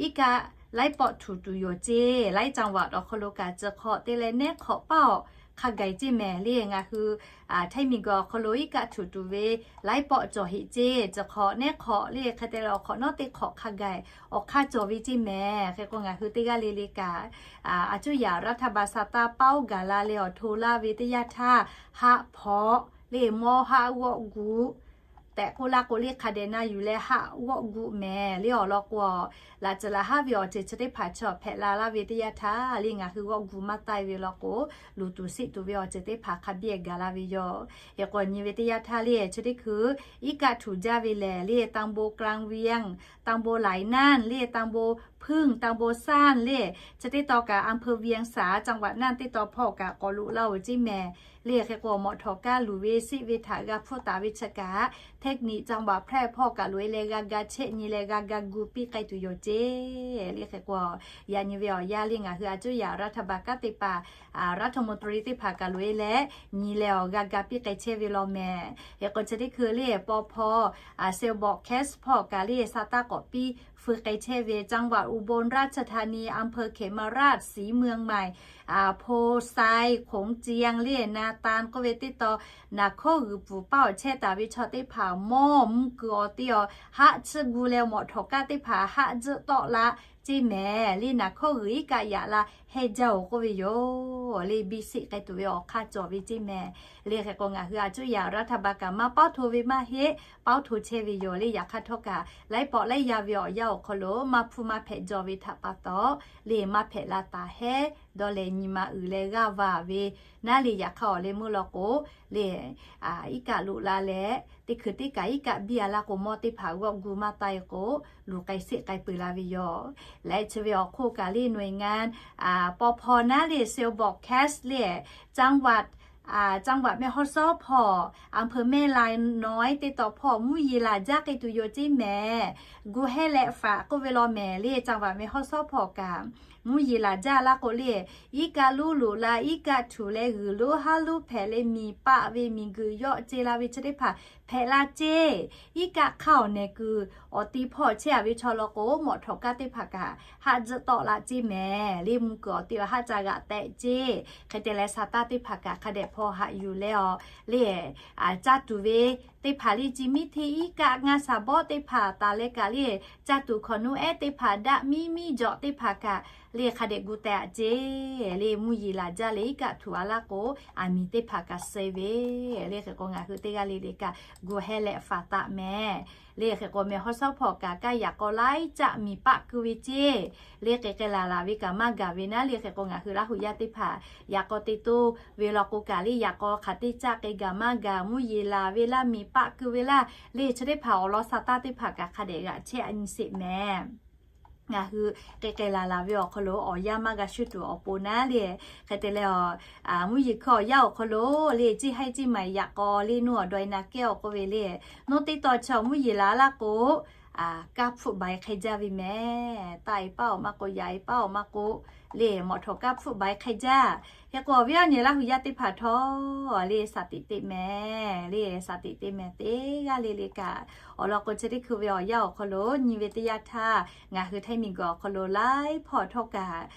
iˉ kaˆ laiˉ pawˆ htuꞈ tuˬ yoˬ ceˇ. Laiˉ จังหวัด awˬ hk'aw lo kaꞈ chi hk'awꞈ te leh nehˉ hk'awꞈ paˇ awˬ hk'a gaˬ ceˇ mehˍ le. Ngaˬ hui htaiˇ miˬ guiˬ awˬ hk'aw lo iˉ kaˆ htuꞈ tuˬ ve laiˉ pawˆ cawˬ heˆ ceˇ. Chi hk'awꞈ nehˉ hk'awꞈ le hk'e te leh awˬ hk'awꞈ nawˉ teˇ hk'awꞈ hk'a gaˬ awˬ hk'aˇ cawˬ ve ceˇ mehˍ. Hk'e k'o ngaˬ hui teˇ g'aˇ le le kaꞈ a cuˇ yaꞈ รัฐบาล sa taˇ paoˉ gaˬ la leh awˬ hto laˇ ve teˇ yanˇ htaˇ, haˆ hpawꞈ le mawˇ haˆ g'awˆ gu tehꞈ k'oˆ laˇ k'o le hk'a dehꞈ na yuˬ leh haˆ g'awˆ gu mehˍ le. Awˬ lawn k'o laꞈ ceuˬ laꞈ haˉ ve awˬ ceuˬ chi teˇ hpaˍ chaw hpehꞈ la laˇ ve teˇ yanˇ htaˇ le ngaˬ hui g'awˆ gu maˇ taˆ e ve lawn k'o luˬ tuˬ seˆ tuˬ ve awˬ ceuˬ teˇ hpaˍ hk'a biˇ gaˬ la ve yoˬ. Hk'e k'o nyi ve teˇ yanˇ htaˇ le chi teˇ hkui iˉ kaˆ htuꞈ jaˇ ve lehˬ le ตำบลกลางเวียง, ตำบลหลายน่าน le ตำบลผึ้ง ตำบลซ่าน le chi teˇ taw kaꞈ อำเภอเวียงสา จังหวัดน่าน teˇ taw hpawˇ kaꞈ k'awꞈ loꞈ laˇ-oˬ ceˇ mehˍ le. Hk'e k'o mawꞈ htawꞈ kaˇ luˬ ve seˆ ve htaꞈ g'a hpfuhˇ taˍ ve chi kaꞈ เทคนิคจังหวัดแพร่ hpawˇ kaꞈ loꞈ e leh g'a ga chehˆ nyi leh g'a ga gu piˇ k'ai tuˬ yoˬ ceˇ le. Hk'e k'o yaꞈ nyi ve awˬ yanˇ le ngaˬ hui a cuˇ yaꞈ รัฐบาล kanˉ te paˍ รัฐมนตรี teˇ hpaˍ kaꞈ loꞈ e leh nyi leh awˬ g'a ga piˇ k'ai chehˇ ve law mehˍ. Hk'e k'o chi teˇ hkui le paw hpawˇ เซลบอกแคสต์ hpawˇ kaꞈ le sa taˇ k'awꞈ piˇ feu k'ai chehˇ ve จังหวัดอุบลราชธานี อำเภอเขมราช ศรีเมืองใหม่ โพไซ โขงเจียง le นาตาน k'oˆ ve teˇ taw naˍ hkawˇ g'uiˬ pfuhˍ paˇ awˬ chehˇ taˍ ve chaw teˇ hpaˍ mawˇ mvuhˇ kuiˬ awˬ te awˬ haˆ tsuhˇ gu leh mawꞈ htawꞈ kaˇ teˇ hpaˍ haˆ tzuhˆ tawˆ la ceˇ mehˍ le. Naˍ hkawˇ g'uiˬ iˉ kaˆ yaꞈ la heh jaˇ-oˬ k'oˆ ve yoˬ le. Biˇ seˆ k'ai tuˬ ve awˬ hk'aˇ cawˬ ve ceˇ mehˍ le. Hk'e k'o ngaˬ hui a cuˇ yaꞈ รัฐบาล kaꞈ maˇ paoˉ hto ve maˇ heˆ, paoˉ hto chehˇ ve yoˬ le. Yaꞈ hk'aˇ htawˇ kaꞈ laiˉ pawˆ laiˉ yaˇ ve awˬ yanˇ awˬ hk'aw lo maˇ hpuˇ maˇ hpehꞈ jaw ve htaꞈ pa taw le maˇ hpehꞈ la taˍ hehˉ dawˇ leh nyi ma uiˍ leh g'aˇ va ve naˉ le. Yaꞈ hk'aˇ awˬ leh meuˇ law k'o le iˉ kaˆ loꞈ la leh teˇ hkui teˇ kaꞈ iˉ kaˆ biˇ a laˇ k'o mawˇ teˇ hpaˍ g'awˆ gu maˇ taˆ e k'o luˬ k'ai seˆ k'ai peuˬ la ve yoˬ. Laiˉ chi ve awˬ hk'oˆ kaꞈ le หน่วยงาน paw hpaw naˉ le เซลบอกแคสต์ le จังหวัด จังหวัดแม่ฮ่องสอน hpawˇ อำเภอแม่ลายน้อย teˇ taw hpawˇ mvuhˇ yeˬ laˬ jaˇ k'ai tuˬ yoˬ ceˇ mehˍ. Gu hehˇ leh faˍ k'oˆ ve law mehˍ le จังหวัดแม่ฮ่องสอน hpawˇ kaꞈ mvuhˇ yeˬ laˬ jaˇ laˇ k'o le iˉ kaˆ luˉ loꞈ la iˉ kaˆ htuꞈ leh g'uiˬ lonˉ haˉ lonˉ hpehꞈ leh miˬ paˆ ve miˬ guiˬ yawˆ ce la ve chi teˇ hpaˍ hpehꞈ la ceˇ. Iˉ kaˆ hk'aˇ awˬ nehˬ kuiˬ awˬ ti hpawˇ chehˇ a ve chaw law k'o, mawꞈ htawꞈ kaˇ teˇ hpaˍ kaꞈ haˆ tzuhˆ tawˆ la ceˇ mehˍ. Leˇ mvuh kuiˬ awˬ ti awˬ haˆ ca g'aꞈ tehꞈ ceˇ. Hk'e te leh, sa taˇ teˇ hpaˍ kaꞈ hk'a dehꞈ hpaw haꞈ yuˬ leh awˬ, leˇ caˇ tuˬ ve teˇ hpaˍ leˇ, chi miˉ hteˇ iˉ kaˆ ngaˇ shaˍ bawˆ teˇ hpaˍ taˍ leh kaꞈ leˇ caˇ tuˬ hkawꞈ nuˇ ehˉ teˇ hpaˍ daꞈ miˉ miˉ jawꞈ teˇ hpaˍ kaꞈ leˇ hk'a dehꞈ gu teh a ceˇ. Leˇ mvuhˇ yeˬ laˬ jaˇ leh iˉ kaˆ htuꞈ a laˇ k'o, aˬ miˍ teˇ hpaˍ kaꞈ suh ve. Leˇ hk'e k'o, ngaˬ hui teˇ g'aˇ le le kaꞈ gu heh leh faˍ taˍ mehˍ. Leˇ hk'e k'o, mehˬ hawˉ shawˉ hpawˇ kaꞈ kaˇ yaꞈ k'aw laiˉ caˆ miˬ paˆ keu ve ceˇ. Leˇ hk'e k'ai laˬ laˬ ve kaꞈ maˇ gaˬ ve naˉ. Leˇ hk'e k'o, ngaˬ hui Laˇ huˍ yaˇ teˇ hpaˍ yaꞈ k'aw te toˇ ve law k'o kaꞈ, leˇ yaꞈ k'aw hk'aˬ teˇ caˆ k'ai gaˬ maˇ gaˬ, mvuhˇ yeˬ laˬ ve laˇ, miˬ paˆ keu ve laˇ, leˇ chi teˇ hpaˍ awˬ lawn sa taˇ teˇ hpaˍ kaꞈ hk'a dehꞈ g'aꞈ chehˇ a nyi sheˍ mehˍ. Ngaˬ hui k'ai k'ai laˬ laˬ ve awˬ hk'aw lo awˬ yanˇ maˇ g'a shuˉ tuˬ awˬ pon naˉ leˇ. Hk'e te leh, mvuhˇ yeˬ hkui awˬ yanˇ awˬ hk'aw lo leˇ ciˇ haiˉ ciˇ maˬ yaꞈ k'aw leˇ nuˇ awˬ dawˇ e na kehˉ awˬ k'oˆ ve leˇ, nawˉ teˇ taw chaw mvuhˇ yeˬ laˬ laˇ k'o, kaˇ hpfuhˆ baˬ e hk'e jaˇ ve mehˍ. Taˆ e paˉ awˬ maˇ k'o, yaꞈ e paˉ awˬ maˇ k'o, leˇ mawꞈ htawꞈ kaˇ hpfuhˆ baˬ e hk'e jaˇ. Hk'e k'o, awˬ viˉ awˬ nyi Laˇ huˍ yaˇ teˇ hpaˍ htawˇ leˇ shaˍ tiꞈ te mehˍ. Leˇ shaˍ tiꞈ te mehˍ teˇ g'aˇ le le kaꞈ, awˬ lawn k'o, chi teˇ hkui ve awˬ yanˇ awˬ hk'aw lo nyi ve teˇ yanˇ htaˇ, ngaˬ hui hteˇ miˬ guiˬ awˬ hk'aw lo laiˉ hpawˇ htawˇ kaꞈ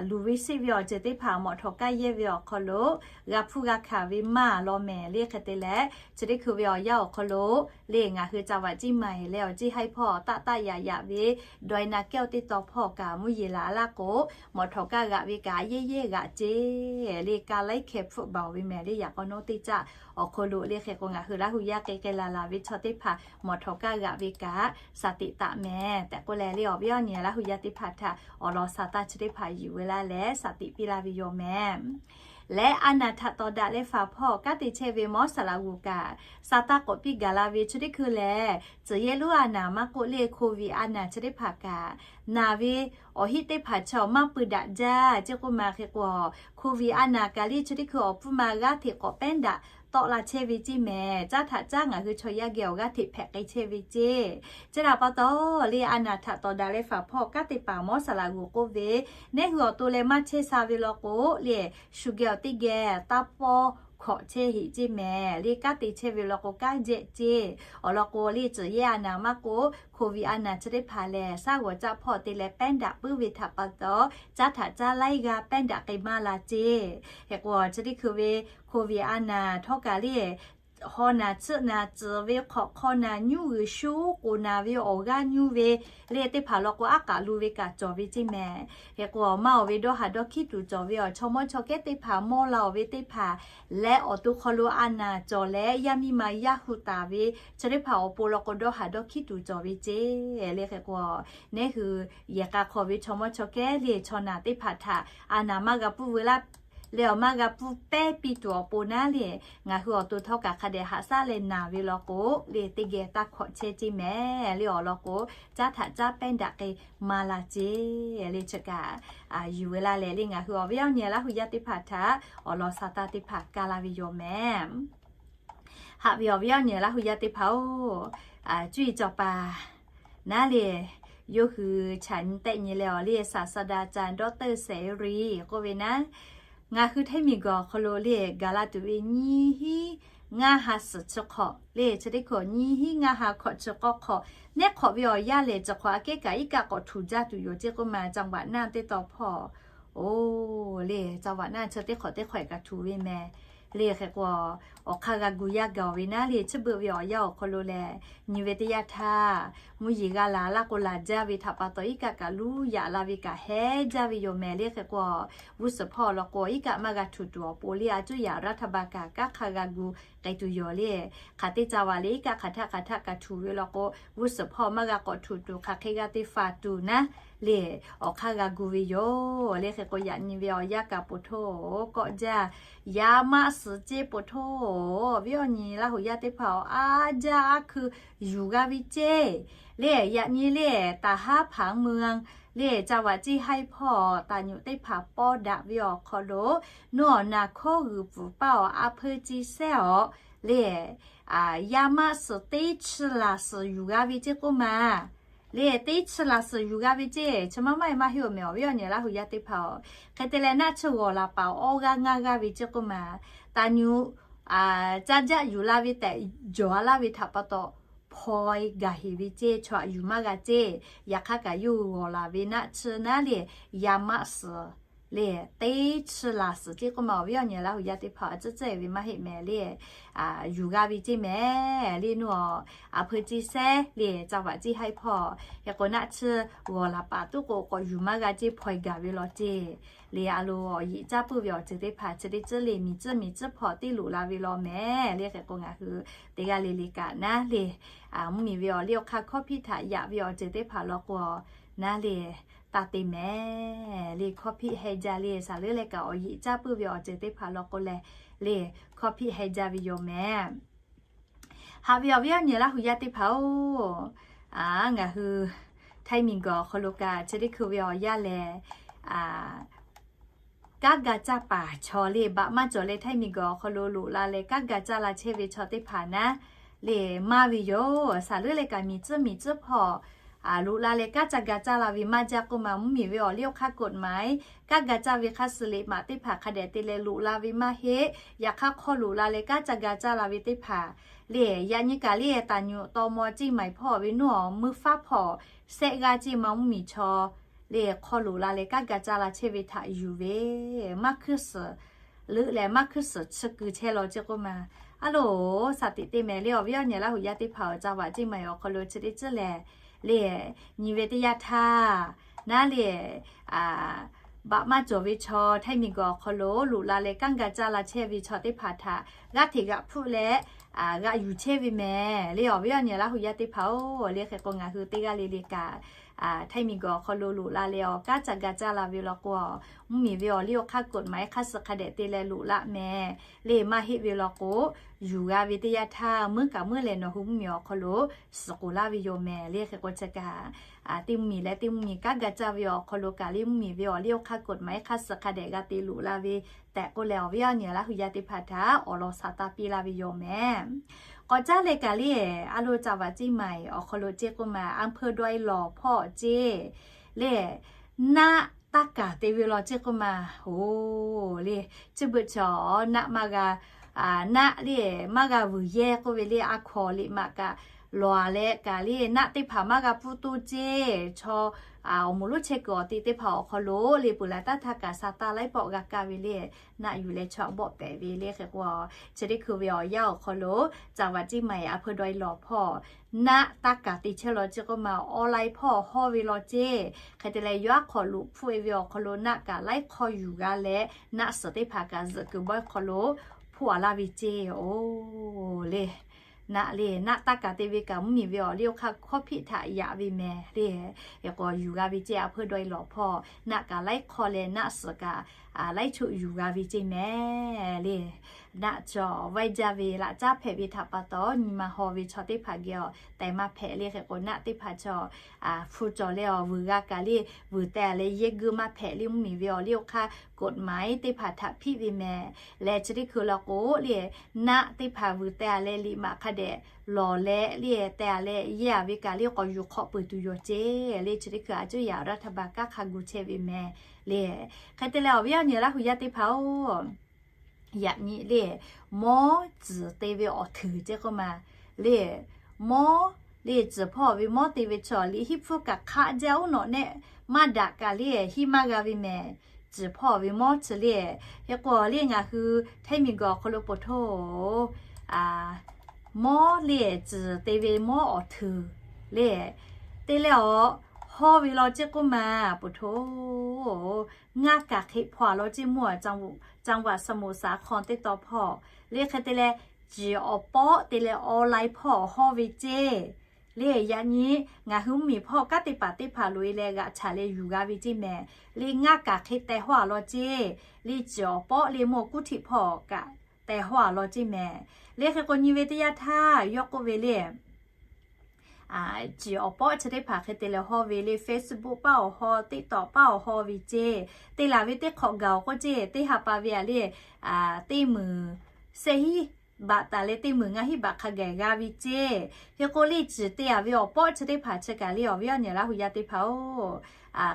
luˬ ve sheˆ ve awˬ ceuˬ teˇ hpaˍ mawꞈ htawꞈ kaˇ yehˇ ve awˬ hk'aw lo g'a hpuˇ g'a hkanˍ ve maˇ law mehˍ. Leˇ hk'e te leh, chi teˇ hkui ve awˬ yanˇ awˬ hk'aw lo leˇ ngaˬ hui ca vaꞈ ciˇ maˬ e leh awˬ ciˇ haiˉ hpawˇ taˆ taˆ yaꞈ yaꞈ ve dawˇ e na kehˉ teˇ taw hpawˇ kaꞈ mvuhˇ yeˬ laˬ laˇ k'o, mawꞈ htawꞈ kaˇ g'aꞈ ve kaꞈ yehˇ yehˇ g'aꞈ ceˇ. Leˇ ka laiˉ hkeh hpfuhˆ baˬ ve mehˍ. Leˇ yaꞈ k'aw nawˉ teˇ caˆ awˬ hk'aw lo leˇ hk'e k'o, ngaˬ hui Laˇ huˍ yaˇ k'ai k'ai laˬ laˬ ve chaw teˇ hpaˍ mawꞈ htawꞈ kaˇ g'aꞈ ve kaꞈ shaˍ tiꞈ taˍ mehˍ tehꞈ k'oˆ leh, leˇ awˬ viˉ awˬ nyi Laˇ huˍ yaˇ teˇ hpaˍ htaꞈ awˬ lawn sa taˇ chi teˇ hpaˍ yuˬ ve laˇ leh shaˍ tiꞈ piˇ laˇ ve yoˬ mehˍ. Leh a naˍ htaꞈ tawˍ daꞈ leh faˍ hpawˇ kanˉ te chehˇ ve Mawˉ saˍ laꞈ g'uˬ kaꞈ, sa taˇ k'awꞈ piˇ gaˬ la ve chi teˇ hkui lehˬ, tcuhˍ yehˇ lonˉ a naˍ maˇ k'oˆ, leˇ hko viꞈ a naˍ chi teˇ hpaˍ kaꞈ naˬ ve awˬ hinˉ teˇ hpaˍ chaw maˇ pui daꞈ jaˇ ceˇ k'oˆ ma. Hk'e k'o, hko viꞈ a naˍ kaꞈ leˇ chi teˇ hkui awˬ pfuhˇ ma g'aˇ hteꞈ k'awꞈ pehˉ daꞈ tawˆ la chehˇ ve ceˇ mehˍ. Caˉ htaꞈ caˉ ngaˬ hui chaw yaˇ geh awˬ g'aˇ hteꞈ hpehꞈ k'ai chehˇ ve ceˇ. Chi htaꞈ pa taw, leˇ a naˍ htaꞈ tawˍ daꞈ leh faˍ hpawˇ kanˉ te paˍ Mawˉ saˍ laꞈ g'uˬ k'oˆ ve, neˉ hui awˬ to leh maˇ chehˇ sha ve law k'o, leˇ shu geh awˬ teˇ geh taˇ pawˇ hkawꞈ chehˇ heꞈ ceˇ mehˍ. Leˇ kanˉ te chehˇ ve law k'o, kanˉ jehˆ ceˇ. Awˬ lawn k'o, leˇ tcuhˍ yehˇ a naˍ maˇ k'oˆ, hko viꞈ a naˍ chi teˇ hpaˍ lehˬ, shaˉ g'awˬ caˆ hpawˇ te leh pehˉ daꞈ puiˉ ve htaꞈ pa taw, caˉ htaꞈ caˉ laiˉ g'aˇ pehˉ daꞈ k'ai maˇ la ceˇ. Hk'e k'o, chi teˇ hkui ve hko viꞈ a naˍ htawˇ kaꞈ leˇ haw naˍ tsuhˆ naˍ tcuhˍ ve hk'awꞈ hk'aw naˍ nyuˇ g'uiˬ shu k'oˍ naˍ ve awˬ g'aˇ nyuˇ ve leˇ teˇ hpaˍ law k'o, aˉ k'aꞈ lu ve kaꞈ cawˬ ve ceˇ mehˍ. Hk'e k'o, awˬ maˇ awˬ ve dawˇ haˍ dawˇ hkiˉ tuˬ cawˬ ve awˬ chaw mawˇ chaw kehˉ teˇ hpaˍ mawˇ la awˬ ve teˇ hpaˍ leh awˬ to hk'aw lo a naˍ cawˬ leh yaˇ miˇ ma yaˇ hu taˍ ve chi teˇ hpaˍ awˬ pon law k'o, dawˇ haˍ dawˇ hkiˉ tuˬ cawˬ ve ceˇ. Leˇ hk'e k'o, neˉ hui yehˬ k'a hk'aw ve chaw mawˇ chaw kehˉ leˇ chaw naˍ teˇ hpaˍ htaꞈ a naˍ maˇ g'a puiˉ veu laˇ leh awˬ maˇ g'a puiˉ pehˉ piˇ tuˬ awˬ pon naˉ leˇ, ngaˬ hui awˬ to htawˇ kaꞈ hk'a dehꞈ haꞈ shaˉ leh naˍ ve law k'o, leˇ teˇ geh taˇ hkawꞈ chehˇ ceˇ mehˍ. Leˇ awˬ lawn k'o, caˉ htaꞈ caˉ pehˉ daꞈ k'ai maˇ la ceˇ. Leˇ chi kaꞈ yuˬ ve laˇ leh, leˇ ngaˬ hui awˬ viˉ awˬ nyi Laˇ huˍ yaˇ teˇ hpaˍ htaꞈ awˬ lawn sa taˇ teˇ hpaˍ kaˇ laˇ ve yoˬ mehˍ. Haꞈ ve awˬ viˉ awˬ nyi Laˇ huˍ yaˇ teˇ hpaˍ-oˬ, cuˇ yiˍ cawˬ paˍ naˉ leˇ, yawˇ hui chaꞈ nyi tehˆ nyi leh awˬ leˇ ศาสตราจารย์ ดอกเตอร์ เสรี k'oˆ ve naˉ, ngaˬ hui hteˇ miˬ guiˬ awˬ hk'aw lo leˇ gaˬ la tuˬ ve nyiˇ hinˉ ngaˇ ha suhˍ chi hk'awꞈ leˇ chi teˇ hkui nyiˇ hinˉ ngaˇ ha hkawꞈ chi k'awˇ hk'awꞈ, neˉ hk'awꞈ ve awˬ yanˇ lehˬ, chi hk'awꞈ aꞈ kehˉ kaꞈ iˉ kaˆ k'awꞈ htuꞈ jaˇ tuˬ yoˬ ceˇ k'oˆ ma, จังหวัดน่าน teˇ taw hpawˇ-oˬ, leˇ จังหวัดน่าน chi teˇ hk'awꞈ teˇ hk'awꞈ e kaꞈ htuꞈ ve mehˍ. Leˇ hk'e k'o, awˬ hk'aˇ g'a gu yaˇ gaˬ ve naˉ leˇ, chi beuꞈ ve awˬ yanˇ awˬ hk'aw lo lehˬ, nyi ve teˇ yanˇ htaˇ, mvuhˇ yeˬ g'a laˬ laˇ k'o, laˬ jaˇ ve htaꞈ pa taw iˉ kaˆ kaꞈ luˇ yaꞈ la ve kaꞈ hehˉ jaˇ ve yoˬ mehˍ. Leˇ hk'e k'o, g'uˇ suhˍ hpawˇ law k'o, iˉ kaˆ maˇ g'a htuꞈ tuˬ awˬ pon leˇ, a cuˇ yaꞈ รัฐบาล kaꞈ kanˉ hk'a g'a gu k'ai tuˬ yoˬ leˇ. Hk'aˬ teˇ ca vaꞈ lehˬ, iˉ kaˆ hk'aˬ htaˆ hk'aˬ htaˆ kaꞈ htuꞈ ve law k'o, g'uˇ suhˍ hpawˇ maˇ g'a k'awꞈ htuꞈ tuˬ, hk'aˬ hk'e g'a te faˍ tuˬ naˉ leˇ, awˬ hk'aˇ g'a gu ve yoˬ. Leˇ hk'e k'o, yaꞈ nyi ve awˬ yanˇ kaꞈ poˬ htoˇ kawˆ jaˇ, yaˇ maˆ suhˍ ceˇ poˬ htoˇ. Viˉ awˬ nyi Laˇ huˍ yaˇ teˇ hpaˍ awˬ aˉ jaˇ aˉ hkui yuˬ g'a ve ceˇ. Leˇ yaꞈ nyi leˇ ตาดฮับผางเมือง leˇ จังหวัดเชียงราย hpawˇ taˍ nyoꞈ teˇ hpaˍ pawˇ daꞈ ve awˬ hk'aw lo, nuˇ awˬ naˍ hkawˇ g'uiˬ pfuhˍ paˇ awˬ a hpeu ci sehˉ awˬ leˇ yaˇ maˆ suhˍ teˇ chi laˬ suhˍ yuˬ g'a ve ceˇ k'oˆ ma. Leˇ teˇ chi laˬ suhˍ yuˬ g'a ve ceˇ, chi maˇ maˇ e maˇ heˆ awˬ mehˍ awˬ viˉ awˬ nyi Laˇ huˍ yaˇ teˇ hpaˍ-oˬ. Hk'e te leh naˆ chi g'awˬ laˬ paˍ awˬ awˇ g'aˇ ngaˇ g'aˇ ve ceˇ k'oˆ ma, taˍ nyoꞈ caˇ jaˆ yuˬ la ve tehꞈ jawˬ a laˇ ve htaꞈ pa taw, hpaw-e gaˬ heˍ ve ceˇ, chaw htaꞈ yuˬ maˇ g'a ceˇ. Yaꞈ hk'aˇ kaꞈ yawˇ hui g'awˬ laˬ ve naˆ tsuhˇ naˉ le, yaˇ maˆ suhˍ le, teˇ chi laˬ suhˍ ceˇ k'oˆ ma, awˬ viˉ awˬ nyi Laˇ huˍ yaˇ teˇ hpaˍ a tcuhˉ tcuhˉ-e ve maˇ heˆ mehˍ le, yuˬ g'a ve ceˇ mehˍ le. Nuˇ a, a hpui ciˇ sehˉ le, caˇ vaꞈ ciˇ haiˉ hpawˇ hk'e k'o naˆ tsuhˇ g'awˬ laˬ paˍ tuˉ k'o k'awꞈ yuˬ maˇ g'a ceˇ, hpaw-e gaˬ ve law ceˇ. Le a lo awˬ yeꞈ caˇ puiˉ ve awˬ ceuˬ teˇ hpaˍ chi teˇ tcuhˉ le, miˬ tcuhˉ miˬ tcuhˉ hpawˇ teˇ loꞈ la ve law mehˍ le. Hk'e k'o ngaˬ hui teˇ g'aˇ le le kaꞈ naˉ le, mvuhˇmiˬ ve awˬ liˇ awˬ hk'aˇ hkawˇ hpiˆ htaꞈ yaꞈ ve awˬ ceuˬ teˇ hpaˍ law k'o, naˉ le, taˇ te mehˍ le. Hkawˇ hpiˆ heh jaˇ le, saˍ leuˉ leh kaꞈ awˬ yeꞈ caˇ puiˉ ve awˬ ceuˬ teˇ hpaˍ law k'o leh le, hkawˇ hpiˆ heh jaˇ ve yoˬ mehˍ. Haꞈ ve awˬ viˉ awˬ nyi Laˇ huˍ yaˇ teˇ hpaˍ-oˬ, ngaˬ hui Htaiˇ miˬguiˬ awˬ hk'aw lo kaꞈ chi teˇ hkui ve awˬ yanˇ lehˬ, kanˉ ga caˇ paˍ chaw le baꞈ maˇ cawˬ leh Htaiˇ miˬguiˬ awˬ hk'aw lo loꞈ la leh kanˉ ga caˇ la chehˇ ve chaw teˇ hpaˍ naˉ le, maˇ ve yoˬ. Saˍ leuˉ leh kaꞈ miˬ tcuhˉ miˬ tcuhˉ hpawˇ loꞈ la leh kanˉ ca ga caˇ la ve maˇ jaˇ k'oˆ ma, mvuhˇmiˬ ve awˬ liˇ awˬ hk'aˇ กฎหมาย kanˉ ga caˇ ve hk'a suh liꞈ maꞈ teˇ hpaˍ hk'a dehꞈ te leh loꞈ la ve maˇ heˆ. Yaꞈ hk'aˇ hk'aw loꞈ la leh kanˉ ca ga caˇ la ve teˇ hpaˍ le, yaꞈ nyi kaꞈ le taˍ nyuꞈ taw maw ceˇ maiˍ hpawˇ ve nuˇ awˬ meuˇ faˉ hpawˇ sehˆ g'aˇ ceˇ ma, mvuhˇmiˬ chaw le hk'aw loꞈ la leh kanˉ ga caˇ la chehˇ ve htaꞈ yuˬ ve maˇ hkuiˇ suhˍ leuˆ leh maˇ hkuiˇ suhˍ chi keu chehˇ law ceˇ k'oˆ ma. A loˬ, shaˍ tiꞈ te mehˍ le, awˬ viˉ awˬ nyi Laˇ huˍ yaˇ teˇ hpaˍ-oˬ, caˇ vaꞈ ceˇ maiˍ awˬ hk'aw lo chi teˇ tcuhˉ lehˬ le, nyi ve teˇ yanˇ htaˇ naˉ le, baꞈ maˇ cawˬ ve chaw Htaiˇ miˬguiˬ awˬ hk'aw lo loꞈ la leh kanˉ ga caˇ la chehˇ ve chaw teˇ hpaˍ htaꞈ g'aˇ hteꞈ g'aꞈ hpfuhˆ leh g'aꞈ yuˬ chehˇ ve mehˍ le, awˬ viˉ awˬ nyi Laˇ huˍ yaˇ teˇ hpaˍ-oˬ. Le hk'e k'o ngaˬ hui teˇ g'aˇ le le kaꞈ Htaiˇ miˬguiˬ awˬ hk'aw lo loꞈ la leh awˬ kanˉ ca ga caˇ la ve law k'o, mvuhˇmiˬ ve awˬ liˇ awˬ hk'aˇ กฎหมาย hk'a suh hk'a dehꞈ te leh loꞈ laˆ mehˍ le, maˇ heˆ ve law k'o, yuˬ g'a ve teˇ yanˇ htaˇ meuˉ kaꞈ meuˉ leh nawˬ hui mvuhˇmiˬ awˬ hk'aw lo suhˍ k'oˍ laˇ ve yoˬ mehˍ le. Hk'e k'o chi kaꞈ teˇ mvuhˇmiˬ leh teˇ mvuhˇmiˬ kanˉ ga caˇ ve awˬ hk'aw lo kaꞈ le, mvuhˇmiˬ ve awˬ liˇ awˬ hk'aˇ กฎหมาย hk'a suh hk'a dehꞈ g'a te loꞈ la ve tehꞈ k'oˆ leh, awˬ viˉ awˬ nyi Laˇ huˍ yaˇ teˇ hpaˍ htaꞈ awˬ lawn shaˍ taˍ piˇ laˇ ve yoˬ mehˍ. K'awꞈ caˉ leh kaꞈ le, a loˬ caˇ vaꞈ ceˇ maiˍ awˬ hk'aw lo ceˇ k'oˆ ma, อำเภอดอยหล่อ hpawˇ ceˇ le, naˆ taˇ kaˍ te ve law ceˇ k'oˆ ma. Oˬ le, chi beuꞈ chaw naˆ maˇ g'a, naˆ le maˇ g'a vuiˬ yehˇ k'oˆ ve le, a hkawnˍ liꞈ maꞈ kaꞈ lawˬ a leh kaꞈ le naˆ teˇ hpaˍ maˇ g'a pfuhˇ toˇ ceˇ. Chaw awˬ moˍ lonˉ chehˇ kuiˬ awˬ te teˇ hpaˍ awˬ hk'aw lo le peuˬ laˬ taˇ htaˇ kaꞈ sa taˇ laiˉ pawˆ g'a kaˇ ve le, naˆ yuˬ leh chaw bawˆ pehꞈ ve le. Hk'e k'o chi teˇ hkui ve awˬ yanˇ awˬ hk'aw lo caˇ vaꞈ ceˇ maiˍ อำเภอดอยหล่อ hpawˇ naˆ taˇ kaˍ te chehˇ law ceˇ k'oˆ ma, online hpawˇ hawˇ ve law ceˇ. Hk'e te leh yawˇ aˉ hk'awꞈ loꞈ hpfuhˆ-e ve awˬ hk'aw lo naˆ kaꞈ laiˉ hk'awˇ yuˬ g'a leh naˆ suhˍ teˇ hpaˍ kaꞈ zuhꞈ kuiˬ bawehˇ hk'aw lo hpfuhˆ a laˇ ve ceˇ. Oˬ le, naˆ le naˆ taˇ kaˍ te ve kaꞈ mvuhˇmiˬ ve awˬ liˇ awˬ hk'aˇ hkawˇ hpiˆ htaꞈ yaꞈ ve mehˍ le. Hk'e k'o yuˬ g'a ve ceˇ, อำเภอดอยหล่อ hpawˇ naˆ kaꞈ laiˉ hk'awˇ leh naˆ suhˍ kaꞈ laiˉ choˆ yuˬ g'a ve ceˇ mehˍ le. Naˆ chaw vaiˇ jaˇ ve laꞈ caˉ hpehꞈ ve htaꞈ pa taw nyi ma haw ve chaw teˇ hpaˍ geh awˬ tehˬ maˇ hpehꞈ le. Hk'e k'o naˆ teˇ hpaˍ chaw hpu cawˬ leh awˬ vuiˬ g'a kaꞈ le, vuiˬ teh a leh yehˇ guiˇ maˇ hpehꞈ le, mvuhˇmiˬ ve awˬ liˇ awˬ hk'aˇ กฎหมาย teˇ hpaˍ htaꞈ hpiˆ ve mehˍ. Leh chi teˇ hkui law k'o le, naˆ teˇ hpaˍ vuiˬ teh a leh liꞈ maꞈ hk'a dehꞈ lawˬ leh le teh a leh yehˇ a ve kaꞈ le k'awꞈ yuˬ hk'awꞈ peuˬ tuˬ yoˬ ceˇ le. Chi teˇ hkui a cuˇ yaꞈ awˬ daˇ htaˇ ba kanˉ hk'a gu chehˇ ve mehˍ le. Hk'e te leh awˬ viˉ awˬ nyi Laˇ huˍ yaˇ teˇ hpaˍ-oˬ, yaꞈ nyi le mawˉ tcuhˬ te ve awˬ htuiˍ ceˇ k'oˆ ma le, mawˉ le tcuhˬ hpawˇ ve mawˉ te ve chaw liꞈ hiˉ hpfuhˇ kaꞈ hk'aˆ jaˇ uˉ nawꞈ nehˆ maˇ daꞈ kaꞈ le hiˉ maˇ g'a ve mehˍ. Tcuhˬ hpawˇ ve mawˉ chi le, hk'e k'o le ngaˬ hui Htaiˇ miˬguiˬ awˬ hk'aw lo poˬ htoˇ mawˉ le tcuhˬ te ve mawˉ awˬ htuiˍ le te leh awˬ hawˇ ve law ceˇ k'oˆ ma, poˬ htoˇ ngaˇ kaˬ hk'e hpaw a law ceˇ mawˬ, จังหวัดสมุทรสาคร teˇ taw hpawˇ le. Hk'e te leh ciˬ awˬ pawˆ te leh online hpawˇ awˬ hawˇ ve ceˇ le. Yaꞈ nyi ngaˬ hui mvuhˇmiˬ hpawˇ kanˉ te paˍ teˇ hpaˍ loꞈ-e leh g'aꞈ chaꞈ leh yuˬ g'a ve ceˇ mehˍ le. Ngaˇ kaˬ hk'e teh hawˇ a law ceˇ le, ciˬ awˬ pawˆ le mawˬ kuˉ htiꞈ hpawˇ kaꞈ teh hawˇ a law ceˇ mehˍ le. Hk'e k'o nyi ve teˇ yanˇ htaˇ yawˇ k'oˆ ve le, ciˬ awˬ pawˆ chi teˇ hpaˍ hk'e te leh hawˇ ve le, Facebook paˇ awˬ hawˇ, TikTok paˇ awˬ hawˇ ve ceˇ. Te laˬ ve teˇ hk'awꞈ gaˬ awˬ k'oˆ ceˇ, teˇ ha pa ve a le, teˇ meunˍ sehˉ hiˉ baꞈ taˍ leh teˇ meunˍ ngaˇ hinˉ baꞈ hk'a gaˬ g'a ve ceˇ. Hk'e k'o le ciˬ te-a ve awˬ pawˆ chi teˇ hpaˍ chi kaꞈ le awˬ viˉ awˬ nyi Laˇ hu yaˇ teˇ hpaˍ-oˬ,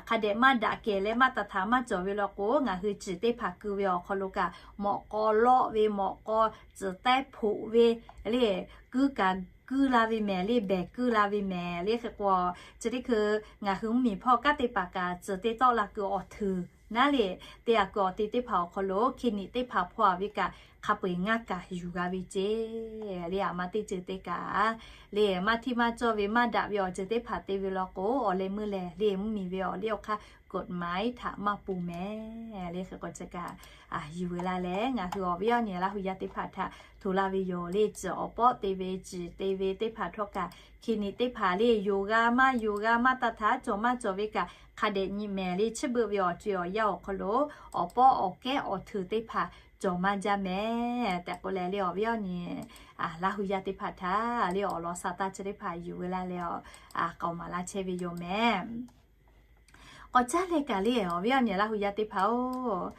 hk'a dehꞈ maˇ daꞈ kehˬ leh maˇ taˍ htaꞈ maˇ cawˬ ve law k'o, ngaˬ hui ciˬ teˇ hpaˍ keu ve awˬ hk'aw lo kaꞈ mawꞈ k'aw lawˆ ve, mawꞈ k'aw tcuhˍ taiˇ hpoꞈ ve le, kuiˉ kaꞈ kuiˉ la ve mehˍ le, behˬ kuiˉ la ve mehˍ le. Hk'e k'o, chi teˇ hkui ngaˬ hui mvuhˇmiˬ hpawˇ kanˉ teˇ hpaˍ kaꞈ ciˬ te tawˆ la kuiˬ awˬ htuiˍ naˉ le, te-a kuiˬ awˬ te teˇ hpaˍ awˬ hk'aw lo hkiˇ niꞈ teˇ hpaˍ hpaw-a ve kaꞈ hk'a peu-eˬ ngaˇ kaꞈ yuˬ g'a ve ceˇ. Le aˬ ma teˇ ceuˬ te kaꞈ le maˇ htiˇ maˇ cawˇ ve maˇ daꞈ ve awˬ ceuˬ teˇ hpaˍ te ve law k'o, awˬ leh meuˇ leh le mvuhˇmiˬ ve awˬ liˇ awˬ hk'aˇ กฎหมาย htaꞈ maˇ pu mehˍ le. Hk'e k'o chi kaꞈ yuˬ ve la leh ngaˬ hui awˬ viˉ awˬ nyi Laˇ hu yaˇ teˇ hpaˍ htaꞈ hto laˇ ve yoˬ le. Ciˬ awˬ pawˆ te ve ciˬ te ve teˇ hpaˍ htawˇ kaꞈ hkiˇ niꞈ teˇ hpaˍ le yoˬ g'a maˇ yoˬ g'a maˇ taˇ htaˇ cawˬ maˇ cawˬ ve kaꞈ hk'a dehꞈ nyi mehˍ le. Chiˇ beuꞈ ve awˬ co-e awˬ yanˇ awˬ hk'aw lo awˬ pawˆ awˬ kehˉ awˬ htuiˍ teˇ hpaˍ cawˬ maˇ jaˇ mehˍ tehꞈ k'oˆ leh le awˬ viˉ awˬ nyi Laˇ hu yaˇ teˇ hpaˍ htaꞈ le awˬ lawn sa taˇ chi teˇ hpaˍ yuˬ ve la leh awˬ k'aoˍ maˍ laˇ chehˇ ve yoˬ mehˍ. K'awꞈ caˇ leh kaꞈ le awˬ viˉ awˬ nyi Laˇ hu yaˇ teˇ hpaˍ-oˬ,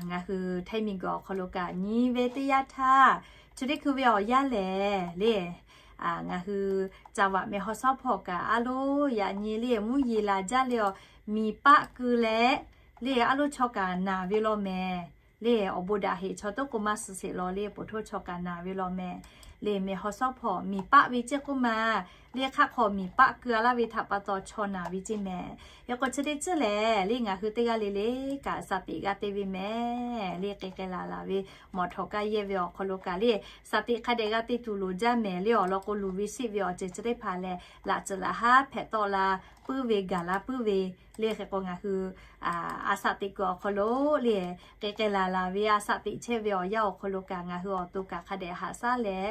ngaˬ hui Htaiˇ miˬguiˬ awˬ hk'aw lo kaꞈ nyi ve teˇ yanˇ htaˇ, chi teˇ hkui ve awˬ yanˇ lehˬ le ngaˬ hui จังหวัดแม่ฮ่องสอน hpawˇ kaꞈ a loˉ yaꞈ nyi le mvuhˇ yeˬ laˬ jaˇ le awˬ, miˬ paˆ keu leh le a loˉ chaw kaꞈ naˬ ve law mehˍ. Le awˬ bon daꞈ heꞈ chaw toˉ k'o maˇ suh sheˍ law le, poˬ htoˇ chaw kaꞈ naˬ ve law mehˍ. Le แม่ฮ่องสอน hpawˇ miˬ paˆ ve ceˇ k'oˆ ma le hk'aˆ hk'aw miˬ paˆ keu-a laˇ ve htaꞈ pa taw chaw naˬ ve ceˇ mehˍ. Hk'e k'o chi teˇ ceuˬ lehˬ le ngaˬ hui teˇ g'aˇ le le kaꞈ สติ g'a te ve mehˍ. Le k'ai k'ai laˬ laˬ ve mawˬ htawꞈ kaˇ yehˇ ve awˬ hk'aw lo kaꞈ le สติ hk'a dehꞈ g'a te tuˬ loˍ jaˇ mehˍ. Le awˬ lawn k'o luˬ ve siˆ ve awˬ ceuˬ chi teˇ hpaˍ lehˬ laꞈ tcuhˍ laꞈ haˉ hpehꞈ tawˆ la puiˉ ve gaˬ la puiˉ ve le. Hk'e k'o ngaˬ hui a สติ kuiˬ awˬ hk'aw lo le k'ai k'ai laˬ laˬ ve a สติ chehˇ ve awˬ yanˇ awˬ hk'aw lo kaꞈ ngaˬ hui awˬ to kaꞈ hk'a dehꞈ haꞈ shaˉ leh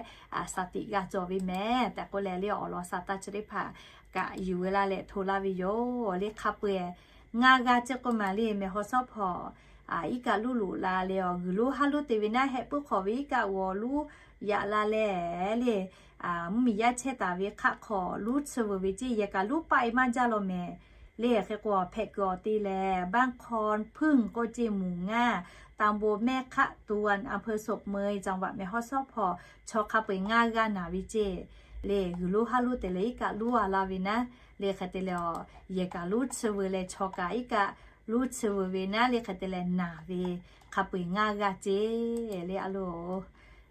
สติ g'a cawˬ ve mehˍ tehꞈ k'oˆ leh le awˬ lawn sa taˇ chi teˇ hpaˍ kaꞈ yuˬ ve la leh hto laˇ ve yoˬ. Le hk'a peu-eˬ ngaˇ g'aˇ ceˇ k'oˆ ma le แม่ฮ่องสอน hpawˇ iˉ kaˆ luˉ loꞈ la leh awˬ g'uiˬ lonˉ haˉ lonˉ te ve naˉ hehˆ puiˉ hk'awꞈ ve iˉ kaˆ g'awˬ lonˉ yaꞈ la leh le mvuhˇmiˬ yaˇ chehˇ taˍ ve hk'aˆ hk'aw lonˉ chi veuˬ ve ceˇ yehˬ kaꞈ lonˉ paˆ-e maˇ jaˇ law mehˍ. Le hk'e k'o hpehꞈ kuiˬ awˬ te lehˬ บ้านคอนผึ้ง k'oˆ ceˇ หมู่ห้า ตำบลแม่ขะตวน อำเภอโศกเมย จังหวัดแม่ฮ่องสอน hpawˇ chaw hk'a peu-eˬ ngaˇ g'aˇ naˬ ve ceˇ. Le g'uiˬ lonˉ haˉ lonˉ te leh iˉ kaˆ lonˉ-a laˇ ve naˉ le hk'e te leh awˬ yehˬ kaꞈ lonˉ chi veuˬ leh chaw kaꞈ iˉ kaˆ lonˉ chi veuˬ ve naˉ le hk'e te leh naˬ ve hk'a peu-eˬ ngaˇ g'aˇ ceˇ le a loˬ.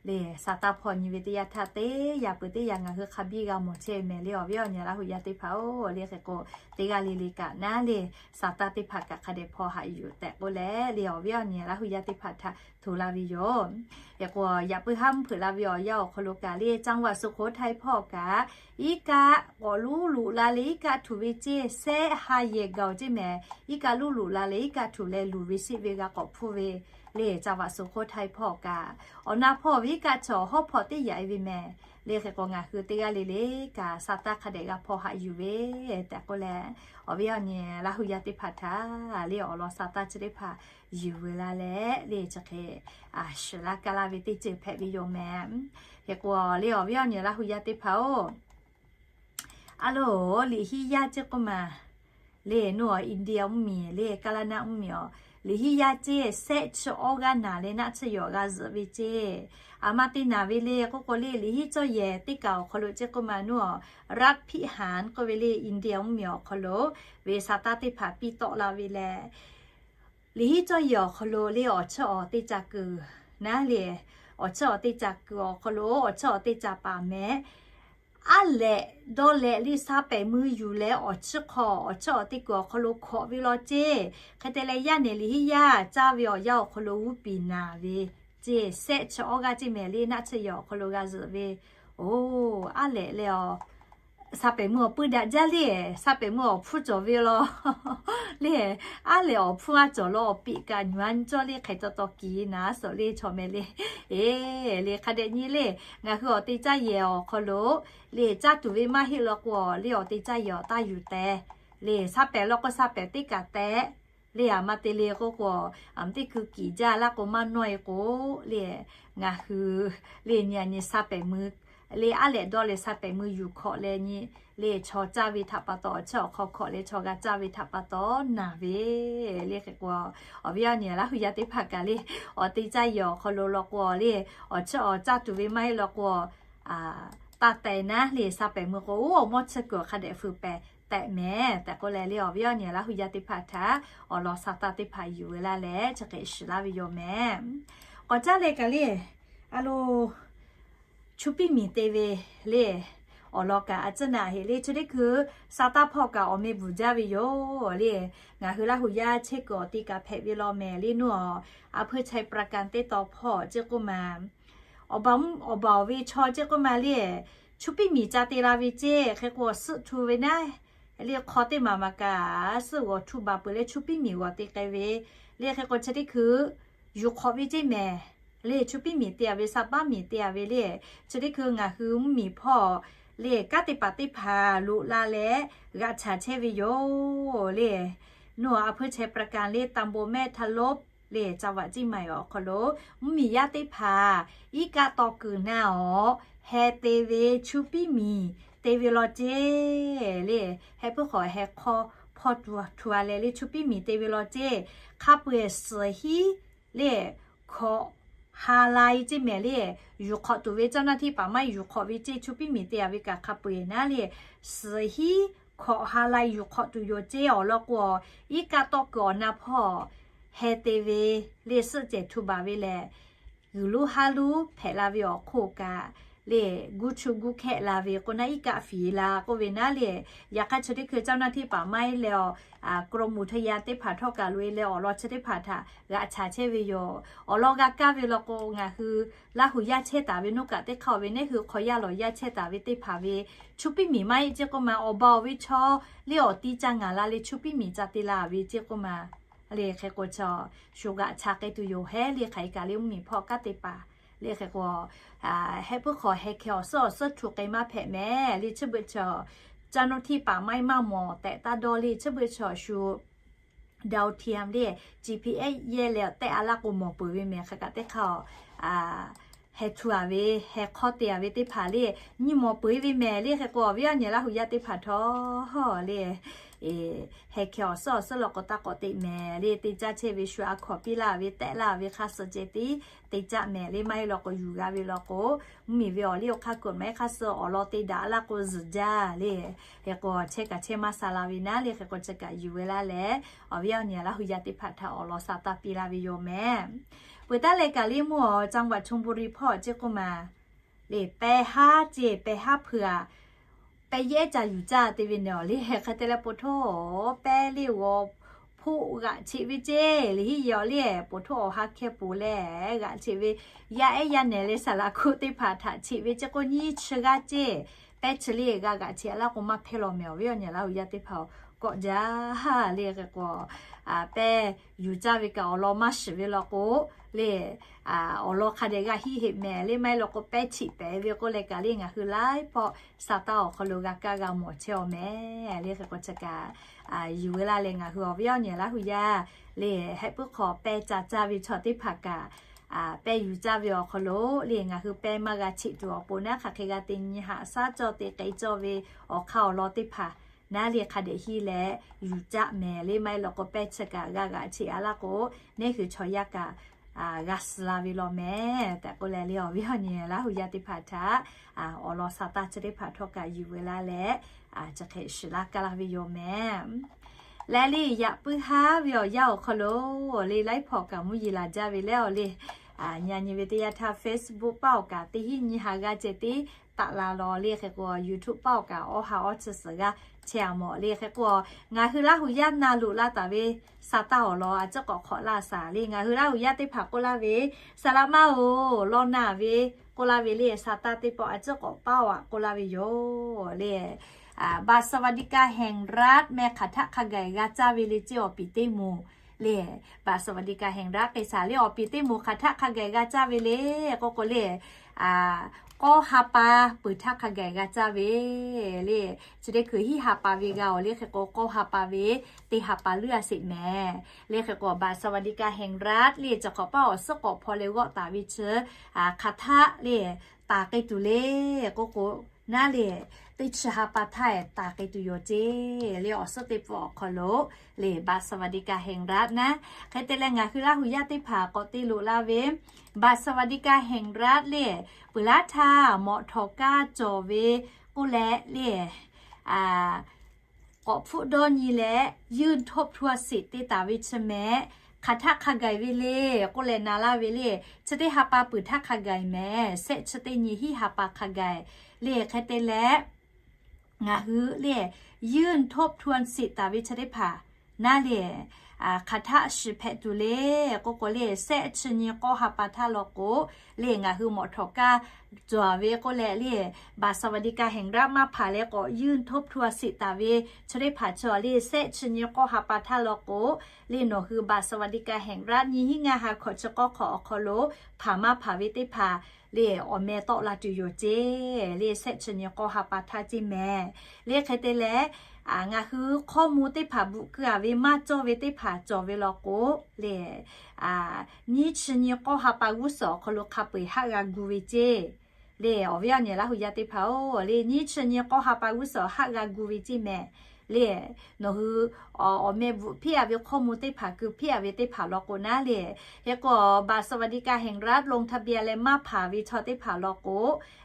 Le sa taˇ hpawˇ nyi ve teˇ yanˇ htaˇ teˇ yanˇ peuˬ teˇ yanˇ ngaˬ hui hk'a biˇ g'a mawˬ chehˇ ve mehˍ. Le awˬ viˉ awˬ nyi Laˇ hu yaˇ teˇ hpaˍ-oˬ, le hk'e k'o teˇ g'aˇ le le kaꞈ naˉ le sa taˇ teˇ hpaˍ kaꞈ hk'a dehꞈ hpaw haꞈ yuˬ tehꞈ k'oˆ leh le awˬ viˉ awˬ nyi Laˇ hu yaˇ teˇ hpaˍ htaꞈ hto laˇ ve yoˬ. Hk'e k'o yaꞈ puiˉ haˉ mvuhˇ hpeuꞈ la ve awˬ yanˇ awˬ hk'aw lo kaꞈ le จังหวัดสุโขทัย hpawˇ kaꞈ iˉ kaˆ k'awꞈ luˉ loꞈ la leh iˉ kaˆ htuꞈ ve ceˇ sehˆ ha yehˬ gaˬ-oˬ ceˇ mehˍ. Iˉ kaˆ luˉ loꞈ la leh iˉ kaˆ htuꞈ leh luˬ ve siˆ ve g'a k'awꞈ hpuˇ ve le จังหวัดสุโขทัย hpawˇ kaꞈ awˬ na hpawˇ ve iˉ kaˆ chi awˬ hawˉ hpawˇ teˇ yaꞈ-e ve mehˍ. Le hk'e k'o ngaˬ hui teˇ g'aˇ le le kaꞈ sa taˇ hk'a dehꞈ g'a hpaw haꞈ yuˬ ve tehꞈ k'oˆ leh awˬ viˉ awˬ nyi Laˇ hu yaˇ teˇ hpaˍ htaꞈ le awˬ lawn sa taˇ chi teˇ hpaˍ yuˬ ve la leh le chi hk'e shiˍ laˇ kaˇ laˇ ve teˇ ceuˬ hpehꞈ ve yoˬ mehˍ. Hk'e k'o le awˬ viˉ awˬ nyi Laˇ hu yaˇ teˇ hpaˍ-oˬ, a loˬ liꞈ hiˉ yaˇ ceˇ k'oˆ ma le nuˇ awˬ India mvuhˇmiˬ le Kaˇlaˇ naˆ mvuhˇmiˬ awˬ liꞈ hiˉ yaˇ ceˇ sehˆ chi awˇ g'aˇ naˬ leh naˆ tsuhˇ yawˬ g'a zuhꞈ ve ceˇ. Aˬ ma te naˬ ve le k'oˆ k'o le liꞈ hiˉ cawˇ yehˬ teˇ kaꞈ awˬ hk'aw lo ceˇ k'oˆ ma nuˇ awˬ รัฐพิหาร k'oˆ ve le India mvuhˇmiˬ awˬ hk'aw lo ve sa taˇ teˇ hpaˍ piˇ tawˆ la ve leh liꞈ hiˉ cawˇ yehˬ awˬ hk'aw lo le awˬ chiˇ awˬ teˇ ca kuiˬ naˉ le awˬ chiˇ awˬ teˇ ca kuiˬ awˬ hk'aw lo awˬ chiˇ awˬ teˇ ca paˍ mehˍ. Aˉ lehꞈ dawˇ leh le sa pehˍ mui yuˬ leh awˬ chiˇ hk'aw awˬ chiˇ awˬ teˇ kuiˬ awˬ hk'aw lo hkawꞈ ve law ceˇ. Hk'e te leh yaˇ nehˬ liꞈ hiˉ yaˇ caˇ ve awˬ yanˇ awˬ hk'aw lo g'uˇ piˍ naˬ ve ceˇ sehˆ chi awˇ g'aˇ ceˇ mehˍ le naˆ tsuhˇ yawˬ awˬ hk'aw lo g'a zuhꞈ ve. Oˬ, aˉ lehꞈ leh awˬ sa pehˍ mui awˬ puiˇ daꞈ jaˇ le, sa pehˍ mui awˬ hpfuhˇ cawˬ ve law le, aˉ lehꞈ awˬ hpfuhˇ a cawˬ law awˬ piꞈ kaꞈ nyi a nyi cawˇ le hk'e taw taw kiˍ naˉ suhˍ le chaw mehˍ le. Eˬ, le hk'a dehꞈ nyi le, ngaˬ hui awˬ te caˇ yehˬ awˬ hk'aw lo le caˇ tuˬ ve maˇ heˆ law k'o le awˬ te caˇ yehˬ awˬ taˇ yuˬ teh le sa pehˍ law k'o sa pehˍ teˇ kaꞈ teh le aˬ ma te le k'oˆ k'o aˬ ma teˇ ku kiˍ jaˇ laˇ k'o maˇ nawˇ-e k'o le ngaˬ hui le nyi a nyi sa pehˍ mui le aˉ lehꞈ dawˇ leh sha pehˍ mui yuˬ hkawꞈ leh nyi le chaw caˇ ve htaꞈ pa taw, awˬ chiˇ awˬ hk'aw hkawꞈ leh chaw g'a caˇ ve htaꞈ pa taw naˬ ve le. Hk'e k'o, awˬ viˉ awˬ nyi Laˇ huˍ yaˇ teˇ hpaˍ kaꞈ le awˬ te caˇ yehˬ awˬ hk'aw lo law k'o le, awˬ chiˇ awˬ caˇ tuˬ ve maˇ heˆ law k'o, taˇ teh naˉ le sha pehˍ mui k'o, oˇ awˬ mawˇ chi kuiˬ awˬ hk'a dehꞈ fuiˍ pehˍ tehꞈ mehˍ tehꞈ k'oˆ leh le, awˬ viˉ awˬ nyi Laˇ huˍ yaˇ teˇ hpaˍ htaꞈ awˬ lawn sha taˇ teˇ hpaˍ yuˬ ve laˇ leh chi hk'e shiˍ laˇ ve yoˬ mehˍ. K'awꞈ caˇ leh kaꞈ le, a lo, chuˇ piˇ miˬ te ve le, awˬ lawn kaꞈ a ciˉ naꞈ heꞈ le, chi teˇ hkui sha taˇ hpawˇ kaꞈ awˬ meh bvuhˬ jaˇ ve yoˬ le. Ngaˬ hui Laˇ huˍ yaˇ chehˇ kuiˬ awˬ ti kaꞈ hpehꞈ ve law mehˍ le, nuˇ awˬ a hpuiˇ chai pra kan teˇ taw hpawˇ ceˇ k'oˆ ma, awˬ baˬ awˬ ve chaw ceˇ k'oˆ ma le, chuˇ piˇ miˬ ca te la ve ceˇ. Hk'e k'o, suhˆ htu ve naˉ le, hk'aw teˇ maˬ maˬ kaꞈ suhˆ g'awˬ htu baˬ peuˬ leh chuˇ piˇ miˬ g'awˬ te k'ai ve le. Hk'e k'o, chi teˇ hkui yuˬ hk'awꞈ ve ceˇ mehˍ le, chuˇ piˇ miˬ te a ve, sha paˉ miˬ te a ve le. Chi teˇ hkui ngaˬ hui mvuhˇ miˬ hpawˇ le kanˉ te paˍ teˇ hpaˍ loꞈ la leh g'aꞈ chaˍ chehˇ ve yoˬ le. Nuˇ awˬ a hpuiˇ chai pra kan le, ตำบลแม่ทะลบ le จังหวัดเชียงใหม่ awˬ hk'aw lo mvuhˇ miˬ yaˇ teˇ hpaˍ iˉ kaˆ tawˇ kuiˬ na awˬ heh te ve chuˇ piˇ miˬ te ve law ceˇ le. Heh puiˉ hk'awꞈ heh hk'aw hpawˇ htu a leh le chuˇ piˇ miˬ te ve law ceˇ. Hk'a peu-eˬ suhˍ hiˉ le hkawꞈ ha lai ceˇ mehˍ le, yuˬ hk'awꞈ tuˬ ve เจ้าหน้าที่ป่าไม้ yuˬ hk'awꞈ ve ceˇ, chuˇ piˇ miˬ te a ve kaꞈ hk'a peu-eˬ naˉ le, suhˍ hiˉ hkawꞈ ha lai yuˬ hk'awꞈ tuˬ yoˬ ceˇ. Awˬ lawn k'o, iˉ kaˆ tawˇ kuiˬ awˬ na hpawˇ heh te ve le suhˆ cehˬ htu baˬ ve lehˬ, g'uiˬ luˉ haˉ luˉ hpehꞈ la ve awˬ hk'oˆ kaꞈ le, guˇ chu guˇ hkehˆ la ve k'o naˉ, iˉ kaˆ fiˍ la k'oˆ ve naˉ le. Yaꞈ hk'aˇ chi teˇ hkui เจ้าหน้าที่ป่าไม้ leh awˬ กรมอุทยาน teˇ hpaˍ htawˇ kaꞈ loꞈ-e leh awˬ lawn chi teˇ hpaˍ htaꞈ g'aꞈ chaˍ chehˇ ve yoˬ. Awˬ lawn g'a kaˇ ve law k'o, ngaˬ hui Laˇ huˍ yaˇ chehˇ taˍ ve nuˇ kaꞈ teˇ hk'aˇ ve, neˇ hui hk'aw yaˇ lawˬ yaˇ chehˇ taˍ ve teˇ hpaˍ ve, chuˇ piˇ miˬ maˇ heˆ ceˇ k'oˆ ma, awˬ ba awˬ ve chaw le awˬ ti ca ngaˬ la leh chuˇ piˇ miˬ ca te la ve ceˇ k'oˆ ma le. Hk'e k'o, chaw shu g'aꞈ chaˍ k'ai tuˬ yoˬ heˉ le. Hk'aˬ hk'e kaꞈ le mvuhˇ miˬ hpawˇ kanˉ te paˍ le. Hk'e k'o, heh puiˉ hk'awꞈ heh hkeh awˬ suhˉ awˬ suhˉ htu k'ai maˇ hpehꞈ mehˍ le. Chi beuꞈ chaw เจ้าหน้าที่ป่าไม้ maˇ mawˬ tehꞈ taˇ dawˇ le. Chi beuꞈ chaw shu ดาวเทียม le, G P S yehˇ leh tehˆ a laˇ k'o mawˬ peuˬ ve mehˍ. Hk'aˬ kaꞈ teˇ hk'aˇ heh htu a ve, heh hk'awˇ te a ve teˇ hpaˍ le, nyi mawˬ peuˬ ve mehˍ le. Hk'e k'o, awˬ viˉ awˬ nyi Laˇ huˍ yaˇ teˇ hpaˍ htawˇ le, heh hkeh awˬ suhˉ awˬ suhˉ law k'o taˇ k'awꞈ te mehˍ le. Te caˇ chehˇ ve shu a hkawꞈ piˇ laˇ ve, tehˆ laˇ ve hk'a suh ceh tiˉ te caˇ mehˍ le. Maˇ heˆ law k'o, yuˬ g'a ve law k'o, mvuhˇ miˬ ve awˬ liˇ awˬ hk'aˇ kuiˬ maˇ heˆ hk'a suh awˬ lawn te daꞈ laˇ k'o zuhˬ jaˇ le. Hk'e k'o, chehˇ kaꞈ chehˇ maˇ sha la ve naˉ le. Hk'e k'o, chi kaꞈ yuˬ ve laˇ leh, awˬ viˉ awˬ nyi Laˇ huˍ yaˇ teˇ hpaˍ htaꞈ awˬ lawn sha taˇ piˇ laˇ ve yoˬ mehˍ. Peuˬ taˉ leh kaꞈ le mvuhˇ awˬ จังหวัดชลบุรี hpawˇ ceˇ k'oˆ ma le, pehˇ haˉ ceˇ, pehˇ haˉ hpeuꞈ a, pehˇ yehˉ ca yuˬ caˇ te ve nehˬ awˬ le. Hk'e te leh, po htoˇ pehˇ le g'awˬ hpoˆ g'aꞈ cheꞈ ve ceˇ le, hiˉ yehˬ awˬ le, po htoˇ awˬ ha hkeh poˍ leh g'aꞈ cheꞈ ve, yaˇ ehˉ yaˇ nehˬ leh saˍ laꞈ hkuˆ teˇ hpaˍ htaꞈ cheꞈ ve ceˇ k'o, nyiˇ chi g'aˇ ceˇ, pehˇ chi le g'a g'aꞈ cheꞈ a laˇ k'o maˇ hpehˇ law mehˍ. Awˬ viˉ awˬ nyi Laˇ huˍ yaˇ teˇ hpaˍ kawˆ jaˇ le. Hk'e k'o, pehˇ yuˬ caˇ ve kaꞈ awˬ lawn maˇ shiˍ ve law k'o le, awˬ lawn hk'a dehꞈ g'a hiˆ heꞈ mehˍ le. Maˇ heˆ law k'o, pehˇ cheꞈ pehˍ ve k'oˆ leh kaꞈ le, ngaˬ hui laiˉ pawˆ sha taˇ awˬ hk'aw lo g'a kaˇ g'a mawˬ chehˇ awˬ mehˍ le. Hk'e k'o, chi kaꞈ yuˬ ve laˇ leh, ngaˬ hui awˬ viˉ awˬ nyi Laˇ huˍ yaˇ le, heh puiˉ hk'awꞈ pehˇ ca caˇ ve chaw teˇ hpaˍ kaꞈ, pehˇ yuˬ caˇ ve awˬ hk'aw lo le, ngaˬ hui pehˇ maˇ g'a cheꞈ tuˬ awˬ pon naˉ, hk'aˬ hk'e g'a te nyi haꞈ shaˉ cawˇ te k'ai cawˇ ve awˬ hk'aˇ awˬ lawn teˇ hpaˍ naˉ le, hk'a dehꞈ hiˆ leh yuˬ caˇ mehˍ le. Maˇ heˆ law k'o, pehˇ chi kaꞈ g'a g'aꞈ cheꞈ a laˇ k'o, neˇ hui chaw yaˇ kaꞈ g'a suh la ve law mehˍ tehꞈ k'oˆ leh le, awˬ viˉ awˬ nyi Laˇ huˍ yaˇ teˇ hpaˍ htaꞈ awˬ lawn sha taˇ chi teˇ hpaˍ htawˇ kaꞈ yuˬ ve laˇ leh, chi hk'e shiˍ laˇ kaˇ laˇ ve yoˬ mehˍ. Leh le, yaꞈ puiˉ haˉ ve awˬ yanˇ awˬ hk'aw lo le, laiˉ hpawˇ kaꞈ mvuhˇ yeˬ laˬ jaˇ ve leh awˬ le, nyi a nyi ve teˇ yanˇ htaˇ Facebook paˉ awˬ kaꞈ teˇ hinˉ nyi ha g'aˇ ceh tiˉ taˆ la law le. Hk'e k'o, YouTube paˉ awˬ kaꞈ awˇ ha awˇ chi suhˍ g'aˇ chehˇ a mawˬ le. Hk'e k'o, ngaˬ hui Laˇ huˍ yaˇ na loꞈ la taˍ ve sha taˇ awˬ lawn a ciˉ k'awꞈ hk'awꞈ laˇ shaˍ le. Ngaˬ hui Laˇ huˍ yaˇ teˇ hpaˍ k'oˆ laˇ ve, saˍ laꞈ maˇ oˬ, lawn na ve k'oˆ laˇ ve le, sha taˇ teˇ pawˆ a ciˉ k'awꞈ paˉ a k'oˆ laˇ ve yoˬ le. บัตรสวัสดิการแห่งรัฐ meh hk'aˬ htaˆ hk'a gaˬ g'a caˇ ve le ceˇ, awˬ piˍ teˇ moˍ le, บัตรสวัสดิการแห่งรัฐ k'ai shaˍ le, awˬ piˍ teˇ moˍ hk'aˬ htaˆ hk'a gaˬ g'a caˇ ve le k'oˆ k'o le, k'awˇ ha pa peuˬ htaˇ hk'a gaˬ g'a caˇ ve le. Chi teˇ hkui hiˆ ha pa ve g'a awˬ le. Hk'e k'o, k'awˇ ha pa ve teˇ ha pa leuˉ a sheˍ mehˍ le. Hk'e k'o, บัตรสวัสดิการแห่งรัฐ le, chi hk'awꞈ paˇ awˬ suhˉ k'awꞈ hpaw leh g'awˆ taˍ ve chi hk'aˬ htaˆ le taˍ k'ai tuˬ le k'oˆ k'o, naˉ le, teˇ chi ha pa htaˇ taˍ k'ai tuˬ yoˬ ceˇ le. Awˬ suhˉ teˇ pawˆ awˬ hk'aw lo le บัตรสวัสดิการแห่งรัฐ naˉ, hk'e te leh ngaˬ hui Laˇ huˍ yaˇ teˇ hpaˍ k'awꞈ te loꞈ la ve บัตรสวัสดิการแห่งรัฐ le, peuˬ laˇ htaˇ mawꞈ htawˍ kaˇ cawˬ ve k'oˆ leh le, k'awꞈ hpfuhˆ dawˇ nyi leh ยื่นทบทวนสิทธิ์ te taˍ ve chi mehˍ. Hk'aˬ htaˆ hk'a gaˬ ve le k'oˆ leh na laˇ ve le, chi teˇ ha pa peuˬ htaˇ hk'a gaˬ mehˍ, sehˆ chi teˇ nyi hiˉ ha pa hk'a gaˬ le. Hk'e te leh ngaˬ hui le ยื่นทบทวนสิทธิ์ taˍ ve chi teˇ hpaˍ naˉ le, hk'aˬ htaˆ shiˍ hpehꞈ tuˬ le k'oˆ k'o le, sehˆ chi nyi k'awˇ ha pa htaˇ law k'o le, ngaˬ hui mawꞈ htawˍ kaˇ cawˬ ve k'oˆ leh le, บัตรสวัสดิการแห่งรัฐ maˇ hpanˍ leh k'awꞈ ยื่นทบทวนสิทธิ์ taˍ ve chi teˇ hpaˍ chi le, sehˆ chi nyi k'awˇ ha pa htaˇ law k'o le, nawˬ hui บัตรสวัสดิการแห่งรัฐ nyiˇ hinˉ ngaˇ ha hkawꞈ chi k'awˇ hk'awꞈ awˬ hk'aw lo hpanˍ maˇ hpanˍ ve teˇ hpaˍ le, awˬ meh tawˆ la tuˬ yoˬ ceˇ le. Sehˆ chi nyi k'awˇ ha pa htaˇ ceˇ mehˍ le. Hk'e te leh ngaˬ hui ข้อมูล teˇ hpaˍ bvuhꞈ keu a ve maˇ cawˇ ve teˇ hpaˍ cawˬ ve law k'o le, nyiˇ chi nyi k'awˇ ha pa g'uˇ suhˍ awˬ hk'aw lo hk'a peu-eˬ haˆ g'a gu ve ceˇ le. Awˬ viˉ awˬ nyi Laˇ huˍ yaˇ teˇ hpaˍ-oˬ le, nyiˇ chi nyi k'awˇ ha pa g'uˇ suhˍ haˆ g'a gu ve ceˇ mehˍ le. Nawˬ hui awˬ meh bvuhꞈ piˇ a ve ข้อมูล teˇ hpaˍ keu piˇ a ve teˇ hpaˍ law k'o naˉ le, hk'e k'o บัตรสวัสดิการแห่งรัฐ ลงทะเบียน leh maˇ hpanˍ ve chaw teˇ hpaˍ law k'o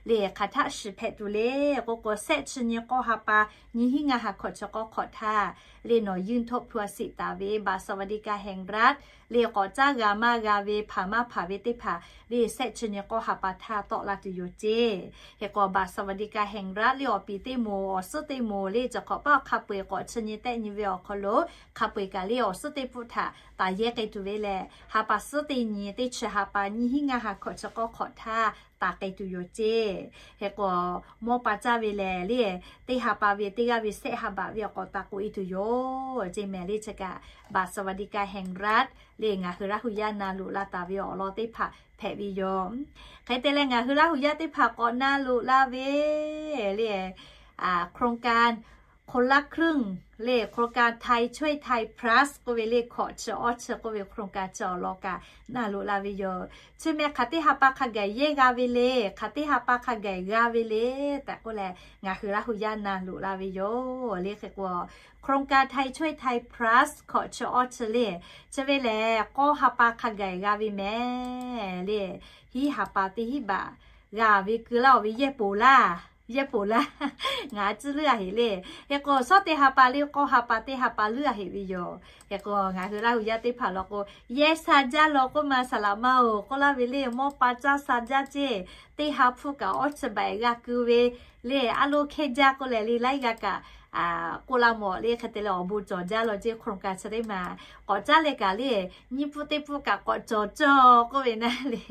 le, hk'aˬ htaˆ shiˍ hpehꞈ tuˬ le k'oˆ k'o, sehˆ chi nyi k'awˇ ha pa nyiˇ hinˉ ngaˇ ha hkawꞈ chi k'awˇ hk'awꞈ htaˇ le, nawˬ ยื่นทบทวนสิทธิ์ taˍ ve บัตรสวัสดิการแห่งรัฐ le k'awꞈ caˉ g'a maˇ g'a ve, hpanˍ maˇ hpanˍ ve teˇ hpaˍ le, sehˆ chi nyi k'awˇ ha pa htaˇ tawˆ la tuˬ yoˬ ceˇ. Hk'e k'o บัตรสวัสดิการแห่งรัฐ le awˬ piˍ teˇ moˍ, awˬ suhˉ teˇ moˍ le, chi hk'awꞈ paˆ hk'a peu-eˬ k'awꞈ chi nyi tehˆ nyi ve awˬ hk'aw lo hk'a peu-eˬ kaꞈ le, awˬ suhˉ teˇ pawˆ htaꞈ taˍ yehˇ k'ai tuˬ ve lehˬ, ha pa suhˉ teˇ nyi teˇ chi ha pa nyiˇ hinˉ ngaˇ ha hkawꞈ chi k'awˇ hk'awꞈ htaˇ taˍ k'ai tuˬ yoˬ ceˇ. Hk'e k'o mawˇ pa caˇ ve lehˬ le, teˇ ha pa ve teˇ g'aˇ ve sehˆ ha baꞈ ve awˬ k'awꞈ taˍ k'oꞈ e tuˬ yoˬ ceˇ mehˍ le. Chi kaꞈ บัตรสวัสดิการแห่งรัฐ le, ngaˬ hui Laˇ huˍ yaˇ na loꞈ la taˍ ve awˬ lawn teˇ hpaˍ hpehꞈ ve yoˬ. Hk'e te leh ngaˬ hui Laˇ huˍ yaˇ teˇ hpaˍ k'awꞈ na loꞈ la ve le, โครงการ คนละครึ่ง le, โครงการ ไทยช่วยไทย plus k'oˆ ve le, hkawꞈ chi awˇ chi k'oˆ ve โครงการ chi awˬ lawn kaꞈ na loꞈ la ve yoˬ. Chi mehˍ hk'aˬ teˇ ha pa hk'a gaˬ yehˇ g'a ve le, hk'aˬ teˇ ha pa hk'a gaˬ g'a ve le tehꞈ k'oˆ leh, ngaˬ hui Laˇ huˍ yaˇ na loꞈ la ve yoˬ le. Hk'e k'o โครงการ ไทยช่วยไทย plus hkawꞈ chi awˇ chi le, chi ve lehˬ k'awˇ ha pa hk'a gaˬ g'a ve mehˍ le. Hiˉ ha pa teˇ hiˉ baꞈ g'a ve keu laˇ-oˬ ve yehˇ poˍ laˇ, yehˇ poˍ laˇ. Ngaˬ a ciˉ leuˉ a heꞈ le. Hk'e k'o shawˉ teˇ ha pa le, k'awˇ ha pa teˇ ha pa leuˉ a heꞈ ve yoˬ. Hk'e k'o ngaˬ hui Laˇ huˍ yaˇ teˇ hpaˍ law k'o, yehˇ sha jaˇ law k'oˆ ma saˍ laꞈ ma-oˬ k'oˆ laˇ ve le, mawˇ pa caˇ sha jaˇ ceˇ. Teˇ ha hpfuhˇ kaꞈ awˇ chi baꞈ g'a keu ve le, a loˇ hkehˇ jaˇ k'oˆ leh le, laiˉ g'aˇ kaꞈ k'oˆ laˇ mawˬ le. Hk'e te leh awˬ bon cawˬ jaˇ law ceˇ, โครงการ chi teˇ ma k'awꞈ caˉ leh kaꞈ le, nyiˇ pfuhˇ teˇ pfuhˇ kaꞈ k'awꞈ cawˬ cawˬ k'oˆ ve naˉ le.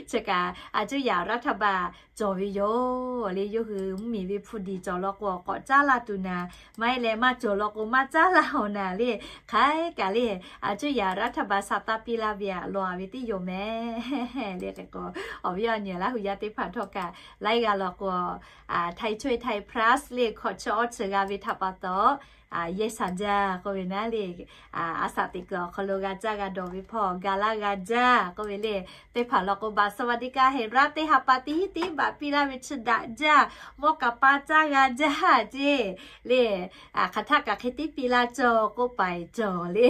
Chi kaꞈ a cuˇ yaꞈ รัฐบาล cawˬ ve yoˬ le. Yawˇ hui mvuhˇmiˬ ve hpu diˍ cawˬ law k'o k'awꞈ caˉ laˇ tuˬ naˍ, maˇ heˆ leh maˇ cawˬ law k'o maˇ caˉ laˇ-oˬ naˍ le. Hk'aiˉ kaꞈ le, a cuˇ yaꞈ รัฐบาล sa taˇ piˇ laˇ ve aꞈ law a ve teˇ yoˬ mehˍ le. Hk'e k'o awˬ viˉ awˬ nyi Laˇ huˍ yaˇ teˇ hpaˍ htawˇ kaꞈ laiˉ g'aˇ law k'o, ไทยช่วยไทย plus le hkawꞈ chi awˇ chi g'a ve htaꞈ pa taw, yehˇ sha jaˇ k'oˆ ve naˉ le. A shaꞈ teꞈ kuiˬ awˬ hk'aw lo g'a caˇ g'a dawˬ ve hpawˇ ga laˇ g'a jaˇ k'oˆ ve le. Teˇ hpaˍ law k'o บัตรสวัสดิการแห่งรัฐ teˇ ha pa teˇ hiˉ teˇ baꞈ piˇ laˇ ve chi daꞈ jaˇ, mawˇ kaꞈ pa caˇ g'a jaˇ ceˇ le. Hk'aˬ htaˆ kaꞈ hk'e tiˉ piˇ laˇ cawˬ k'oˆ paiˍ cawˬ le.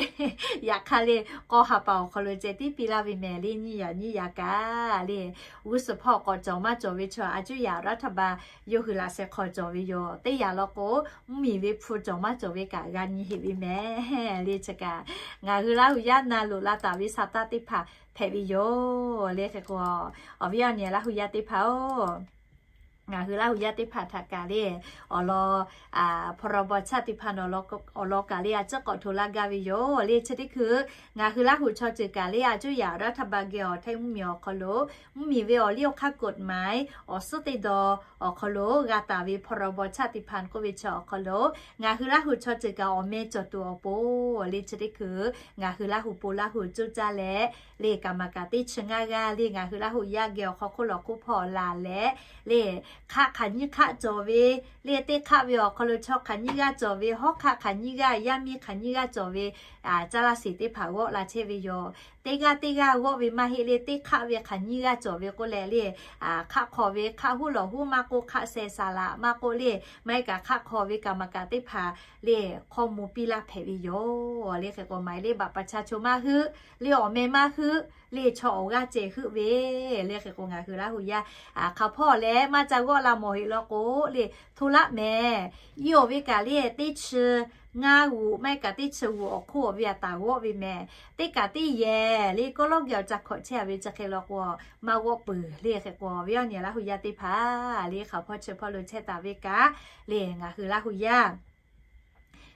Yaꞈ hk'aˇ le, k'awˇ ha pa awˬ hk'aw lo ceh tiˉ piˇ laˇ ve mehˍ le, nyiˇ yaꞈ nyiˇ yaꞈ kaꞈ le. G'uˇ suhˍ hpawˇ k'awꞈ cawˬ maˇ cawˬ ve chaw a cuˇ yaꞈ รัฐบาล yawˇ hui laꞈ sheh hk'aw cawˬ ve yoˬ. Teˇ yaꞈ law k'o, mvuhˇmiˬ ve hpu cawˬ maˇ cawˬ ve kaꞈ g'a nyi heꞈ ve mehˍ le. Chi kaꞈ ngaˬ hui Laˇ huˍ yaˇ na loꞈ la taˍ ve sa taˇ teˇ hpaˍ hpehꞈ ve yoˬ le. Hk'e k'o awˬ viˉ awˬ nyi Laˇ huˍ yaˇ teˇ hpaˍ-oˬ, ngaˬ hui Laˇ huˍ yaˇ teˇ hpaˍ htaꞈ kaꞈ le, awˬ lawn พรบ ชาติพันธุ์ awˬ lawn kaꞈ le a ciˉ k'awꞈ hto laˇ gaˇ ve yoˬ le. Chi teˇ hkui ngaˬ hui Laˇ huˍ chaw ceuˬ kaꞈ le a cuˇ yaꞈ รัฐบาล geh awˬ htaiˇ mvuhˇmiˬ awˬ hk'aw lo, mvuhˇmiˬ ve awˬ liˇ awˬ hk'aˇ กฎหมาย awˬ suhˉ teˇ daw awˬ hk'aw lo g'a taˍ ve พรบ ชาติพันธุ์ k'oˆ ve chi awˬ hk'aw lo ngaˬ hui Laˇ huˍ chaw ceuˬ kaꞈ awˬ meh cawˬ tuˬ awˬ pon Le chi teˇ hkui ngaˬ hui Laˇ huˍ po Laˇ huˍ coˇ caˇ leh, le kaˍ maˍ kaꞈ teˇ chi ngaˇ g'aˇ le ngaˬ hui Laˇ huˍ yaˇ geh awˬ hk'aw hk'oˆ lawˬ hk'oˆ hpawˇ laˬ leh, le hk'aˆ hk'aˬ nyiˇ hk'aˆ cawˬ ve, le teˇ hk'aˆ ve awˬ hk'aw lo chaw hk'aˬ nyiˇ g'aˇ cawˬ ve, hawˉ hk'aˆ hk'aˬ nyiˇ g'aˇ, yaˇ miˇ hk'aˬ nyiˇ g'aˇ cawˬ ve, caˇ laˇ shiˍ teˇ hpaˍ g'awˆ la chehˇ ve yoˬ. Teˇ g'aˇ teˇ g'aˇ g'awˆ ve maˇ heˆ le, teˇ hk'aˆ ve hk'aˬ nyiˇ g'aˇ cawˬ ve k'oˆ leh le, hk'aˆ hk'aw ve hk'aˆ huˉ lawˬ huˉ maˇ k'oˆ, hk'aˆ sheh saˍ laꞈ maˇ k'oˆ le, maˇ heˆ kaꞈ hk'aˆ hk'aw ve kaˍ maˍ kaꞈ teˇ hpaˍ le hk'aw mvuh piˇ laˇ hpehꞈ ve yoˬ. Le hk'e k'o หมายเลขบัตรประชาชน maˇ heuˆ le, awˬ meh maˇ heuˆ le, chaw awˬ g'aˇ ceh heuˆ ve. Le hk'e k'o ngaˬ hui Laˇ huˍ yaˇ hk'aˬ hpawˇ leh maˇ ca g'awˆ la mawˬ heˆ law k'o le, hto laˆ mehˍ. Iˉ awˬ ve kaꞈ le teˇ chi ngaˇ g'uꞈ maˇ heˆ kaꞈ teˇ chi g'uꞈ awˬ hk'oˆ awˬ ve aꞈ taˍ g'awˆ ve mehˍ. Teˇ kaꞈ teˇ yehˬ le kawˇ lawˉ geh awˬ ca hkawꞈ chehˇ a ve chi hk'e law k'o, maˇ g'awˆ peuˬ. Le hk'e k'o ve awˬ nyi Laˇ huˍ yaˇ teˇ hpaˍ le hk'aˬ hpawˇ chi hpawˇ lo chehˇ taˍ ve kaꞈ le ngaˬ hui Laˇ huˍ yaˇ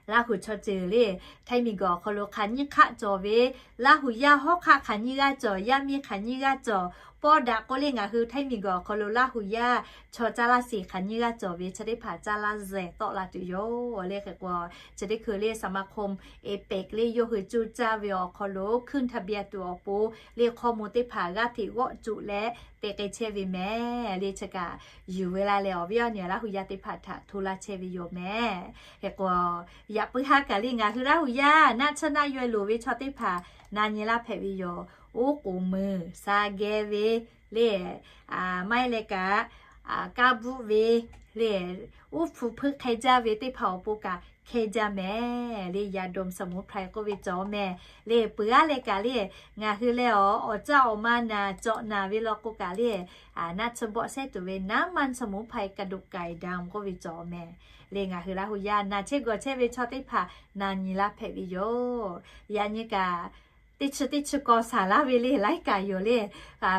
Laˇ huˍ chaw ceuˬ le ไทย miˬguiˬ awˬ hk'aw lo hk'aˬ nyiˇ hk'aˆ cawˬ ve, Laˇ huˍ yaˇ hawˉ hk'aˆ hk'aˬ nyiˇ g'aˇ cawˬ, yaˇ miˇ hk'aˬ nyiˇ g'aˇ cawˬ. Pawˇ daꞈ k'oˆ le ngaˬ hui ไทย miˬguiˬ awˬ hk'aw lo Laˇ huˍ yaˇ chaw caˇ laˇ shiˍ hk'aˬ nyiˇ g'aˇ cawˬ ve chi teˇ hpaˍ caˇ laˇ zehˬ tawˆ la tuˬ yoˬ. Le hk'e k'o chi teˇ hkui le สมาคม APEC le yawˇ hui coˇ caˇ ve awˬ hk'aw lo ขึ้นทะเบียน tuˬ awˬ pon le hkawˇ mvuh teˇ hpaˍ g'aˇ hteꞈ g'awˆ cuˬ leh te k'ai chehˇ ve mehˍ. Le chi kaꞈ yuˬ ve la leh awˬ viˉ awˬ nyi Laˇ huˍ yaˇ teˇ hpaˍ htaꞈ hto laˇ chehˇ ve yoˬ mehˍ. Hk'e k'o yaꞈ puiˉ haˉ kaꞈ le ngaˬ hui Laˇ huˍ yaˇ naˆ tsuhˇ naˆ yaweh loˍ ve chaw teˇ hpaˍ na nyi laˇ hpehꞈ ve yoˬ. Oˉ k'oˍ meuˬ sha geh ve le, maˇ heˆ leh kaꞈ kaˇ bvuhˆ ve le, uˉ hpu hpeuˆ hk'e jaˇ ve teˇ hpaˍ awˬ pon kaꞈ hk'e jaˇ mehˍ. Le ยาดมสมุนไพร k'oˆ ve cawˬ mehˍ. Le peuˬ aˉ leh kaꞈ le ngaˬ hui leh awˬ awˬ caˇ awˬ ma naˬ cawꞈ naˬ ve law k'o kaꞈ le, naˆ tsuhˇ bawˆ shehˉ tuˬ ve น้ำมันสมุนไพรกระดูกไก่ดำ k'oˆ ve cawˬ mehˍ. Le ngaˬ hui Laˇ huˍ yaˇ naˬ chehˇ gawˬ chehˇ ve chaw teˇ hpaˍ na nyi laˇ hpehꞈ ve yoˬ. Yaꞈ nyi kaꞈ teˇ chi teˇ chi kaw saˍ laˇ ve le laiˉ kaꞈ yoˬ le,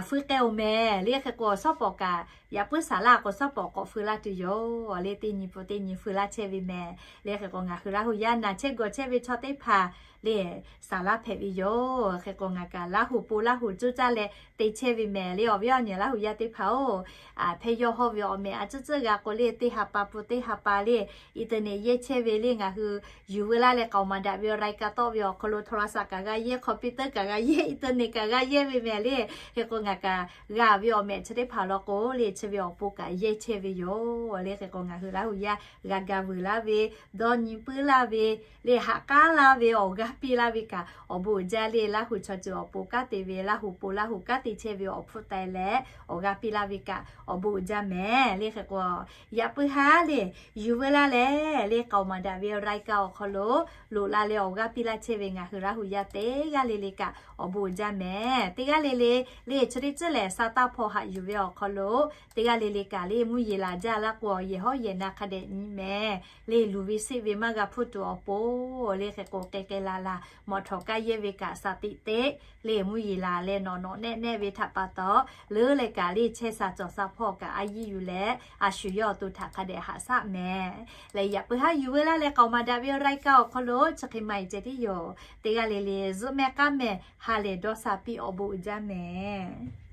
fuiˉ k'ai oˬ mehˍ. Le hk'e k'o awˬ shawˉ pawˍ kaꞈ yaꞈ puiˉ saˍ laˇ k'o shawˉ pawˍ k'awꞈ fuiˉ laˇ tuˬ yoˬ. Le teˇ nyi pun teˇ nyi fuiˉ laˇ chehˇ ve mehˍ. Le hk'e k'o ngaˬ hui Laˇ huˍ yaˇ naˬ chehˇ gawˬ chehˇ ve chaw teˇ hpaˍ le saˍ laˇ hpehꞈ ve yoˬ. Hk'e k'o ngaˬ kaꞈ Laˇ huˍ po Laˇ huˍ coˇ caˇ leh te chehˇ ve mehˍ. Le awˬ viˉ awˬ nyi Laˇ huˍ yaˇ teˇ hpaˍ-oˬ, hpehˇ yawˇ hawˇ ve awˬ mehˍ a ciˉ ciˉ g'a k'o le teˇ ha pa pun teˇ ha pa le internet yehˇ chehˇ ve le ngaˬ hui yuˬ veu laˇ leh k'aoˍ maˍ daꞈ ve รายการ tawˆ ve awˬ hk'aw lo โทรศัพท์ kaꞈ g'a yehˇ, computer kaꞈ g'a yehˇ, internet kaꞈ g'a yehˇ ve mehˍ le. Hk'e k'o ngaˬ kaꞈ g'a ve awˬ mehˍ chi teˇ hpaˍ law k'o le chi ve awˬ pon kaꞈ yehˇ chehˇ ve yoˬ. Le hk'e k'o ngaˬ hui Laˇ huˍ yaˇ g'a ga vuiˬ laˇ ve, dawˇ nyi puiˉ laˇ ve, le haꞈ k'aˉ laˇ ve, awˬ g'aˇ piˇ laˇ ve kaꞈ awˬ bon uiˍ jaˇ le Laˇ huˍ chaw ceuˬ awˬ pon kanˉ te ve Laˇ huˍ po Laˇ huˍ kanˉ te chehˇ ve awˬ hpfuhˇ tai leh awˬ g'aˇ piˇ laˇ ve kaꞈ awˬ bon uiˍ jaˇ mehˍ. Le hk'e k'o yaꞈ puiˉ haˉ le yuˬ veu laˇ leh le k'aoˍ maˍ daꞈ ve รายการ awˬ hk'aw lo loꞈ la leh awˬ g'aˇ piˇ laˇ chehˇ ve ngaˬ hui Laˇ huˍ yaˇ teˇ g'aˇ le le kaꞈ awˬ bon uiˍ jaˇ mehˍ. Teˇ g'aˇ le le le chi teˇ ceuˬ lehˬ sa taˇ hpawˇ haꞈ yuˬ ve awˬ hk'aw lo teˇ g'aˇ le le kaꞈ le mvuhˇ yeˬ laˬ jaˇ laˇ k'o yehˬ hawˉ yehˬ na hk'a dehꞈ nyi mehˍ. Le luˬ ve seˆ ve maˇ g'a hpuˇ tuˬ awˬ pon le hk'e k'o k'ai k'ai la la mawꞈ htawꞈ kaˇ yehˇ ve kaꞈ สติ teˇ le mvuhˇ yeˬ laˬ leh nawꞈ nawꞈ nehˆ nehˆ ve htaꞈ pa taw leuˉ leh kaꞈ le chehˇ sha cawˬ sha hpawˇ kaꞈ a yiˇ yuˬ leh a shu yawˇ awˬ to htaꞈ hk'a dehꞈ haꞈ shaˆ mehˍ. Le yaꞈ puiˉ haˉ yuˬ veu laˇ leh k'aoˍ maˍ daꞈ ve รายการ awˬ hk'aw lo chi hk'e ma e ceh tiˉ yoˬ. Teˇ g'aˇ le le zuhˆ mehˆ k'aˉ mehˍ ha lehˬ dawˇ sha piˇ awˬ bon uiˍ jaˇ mehˍ.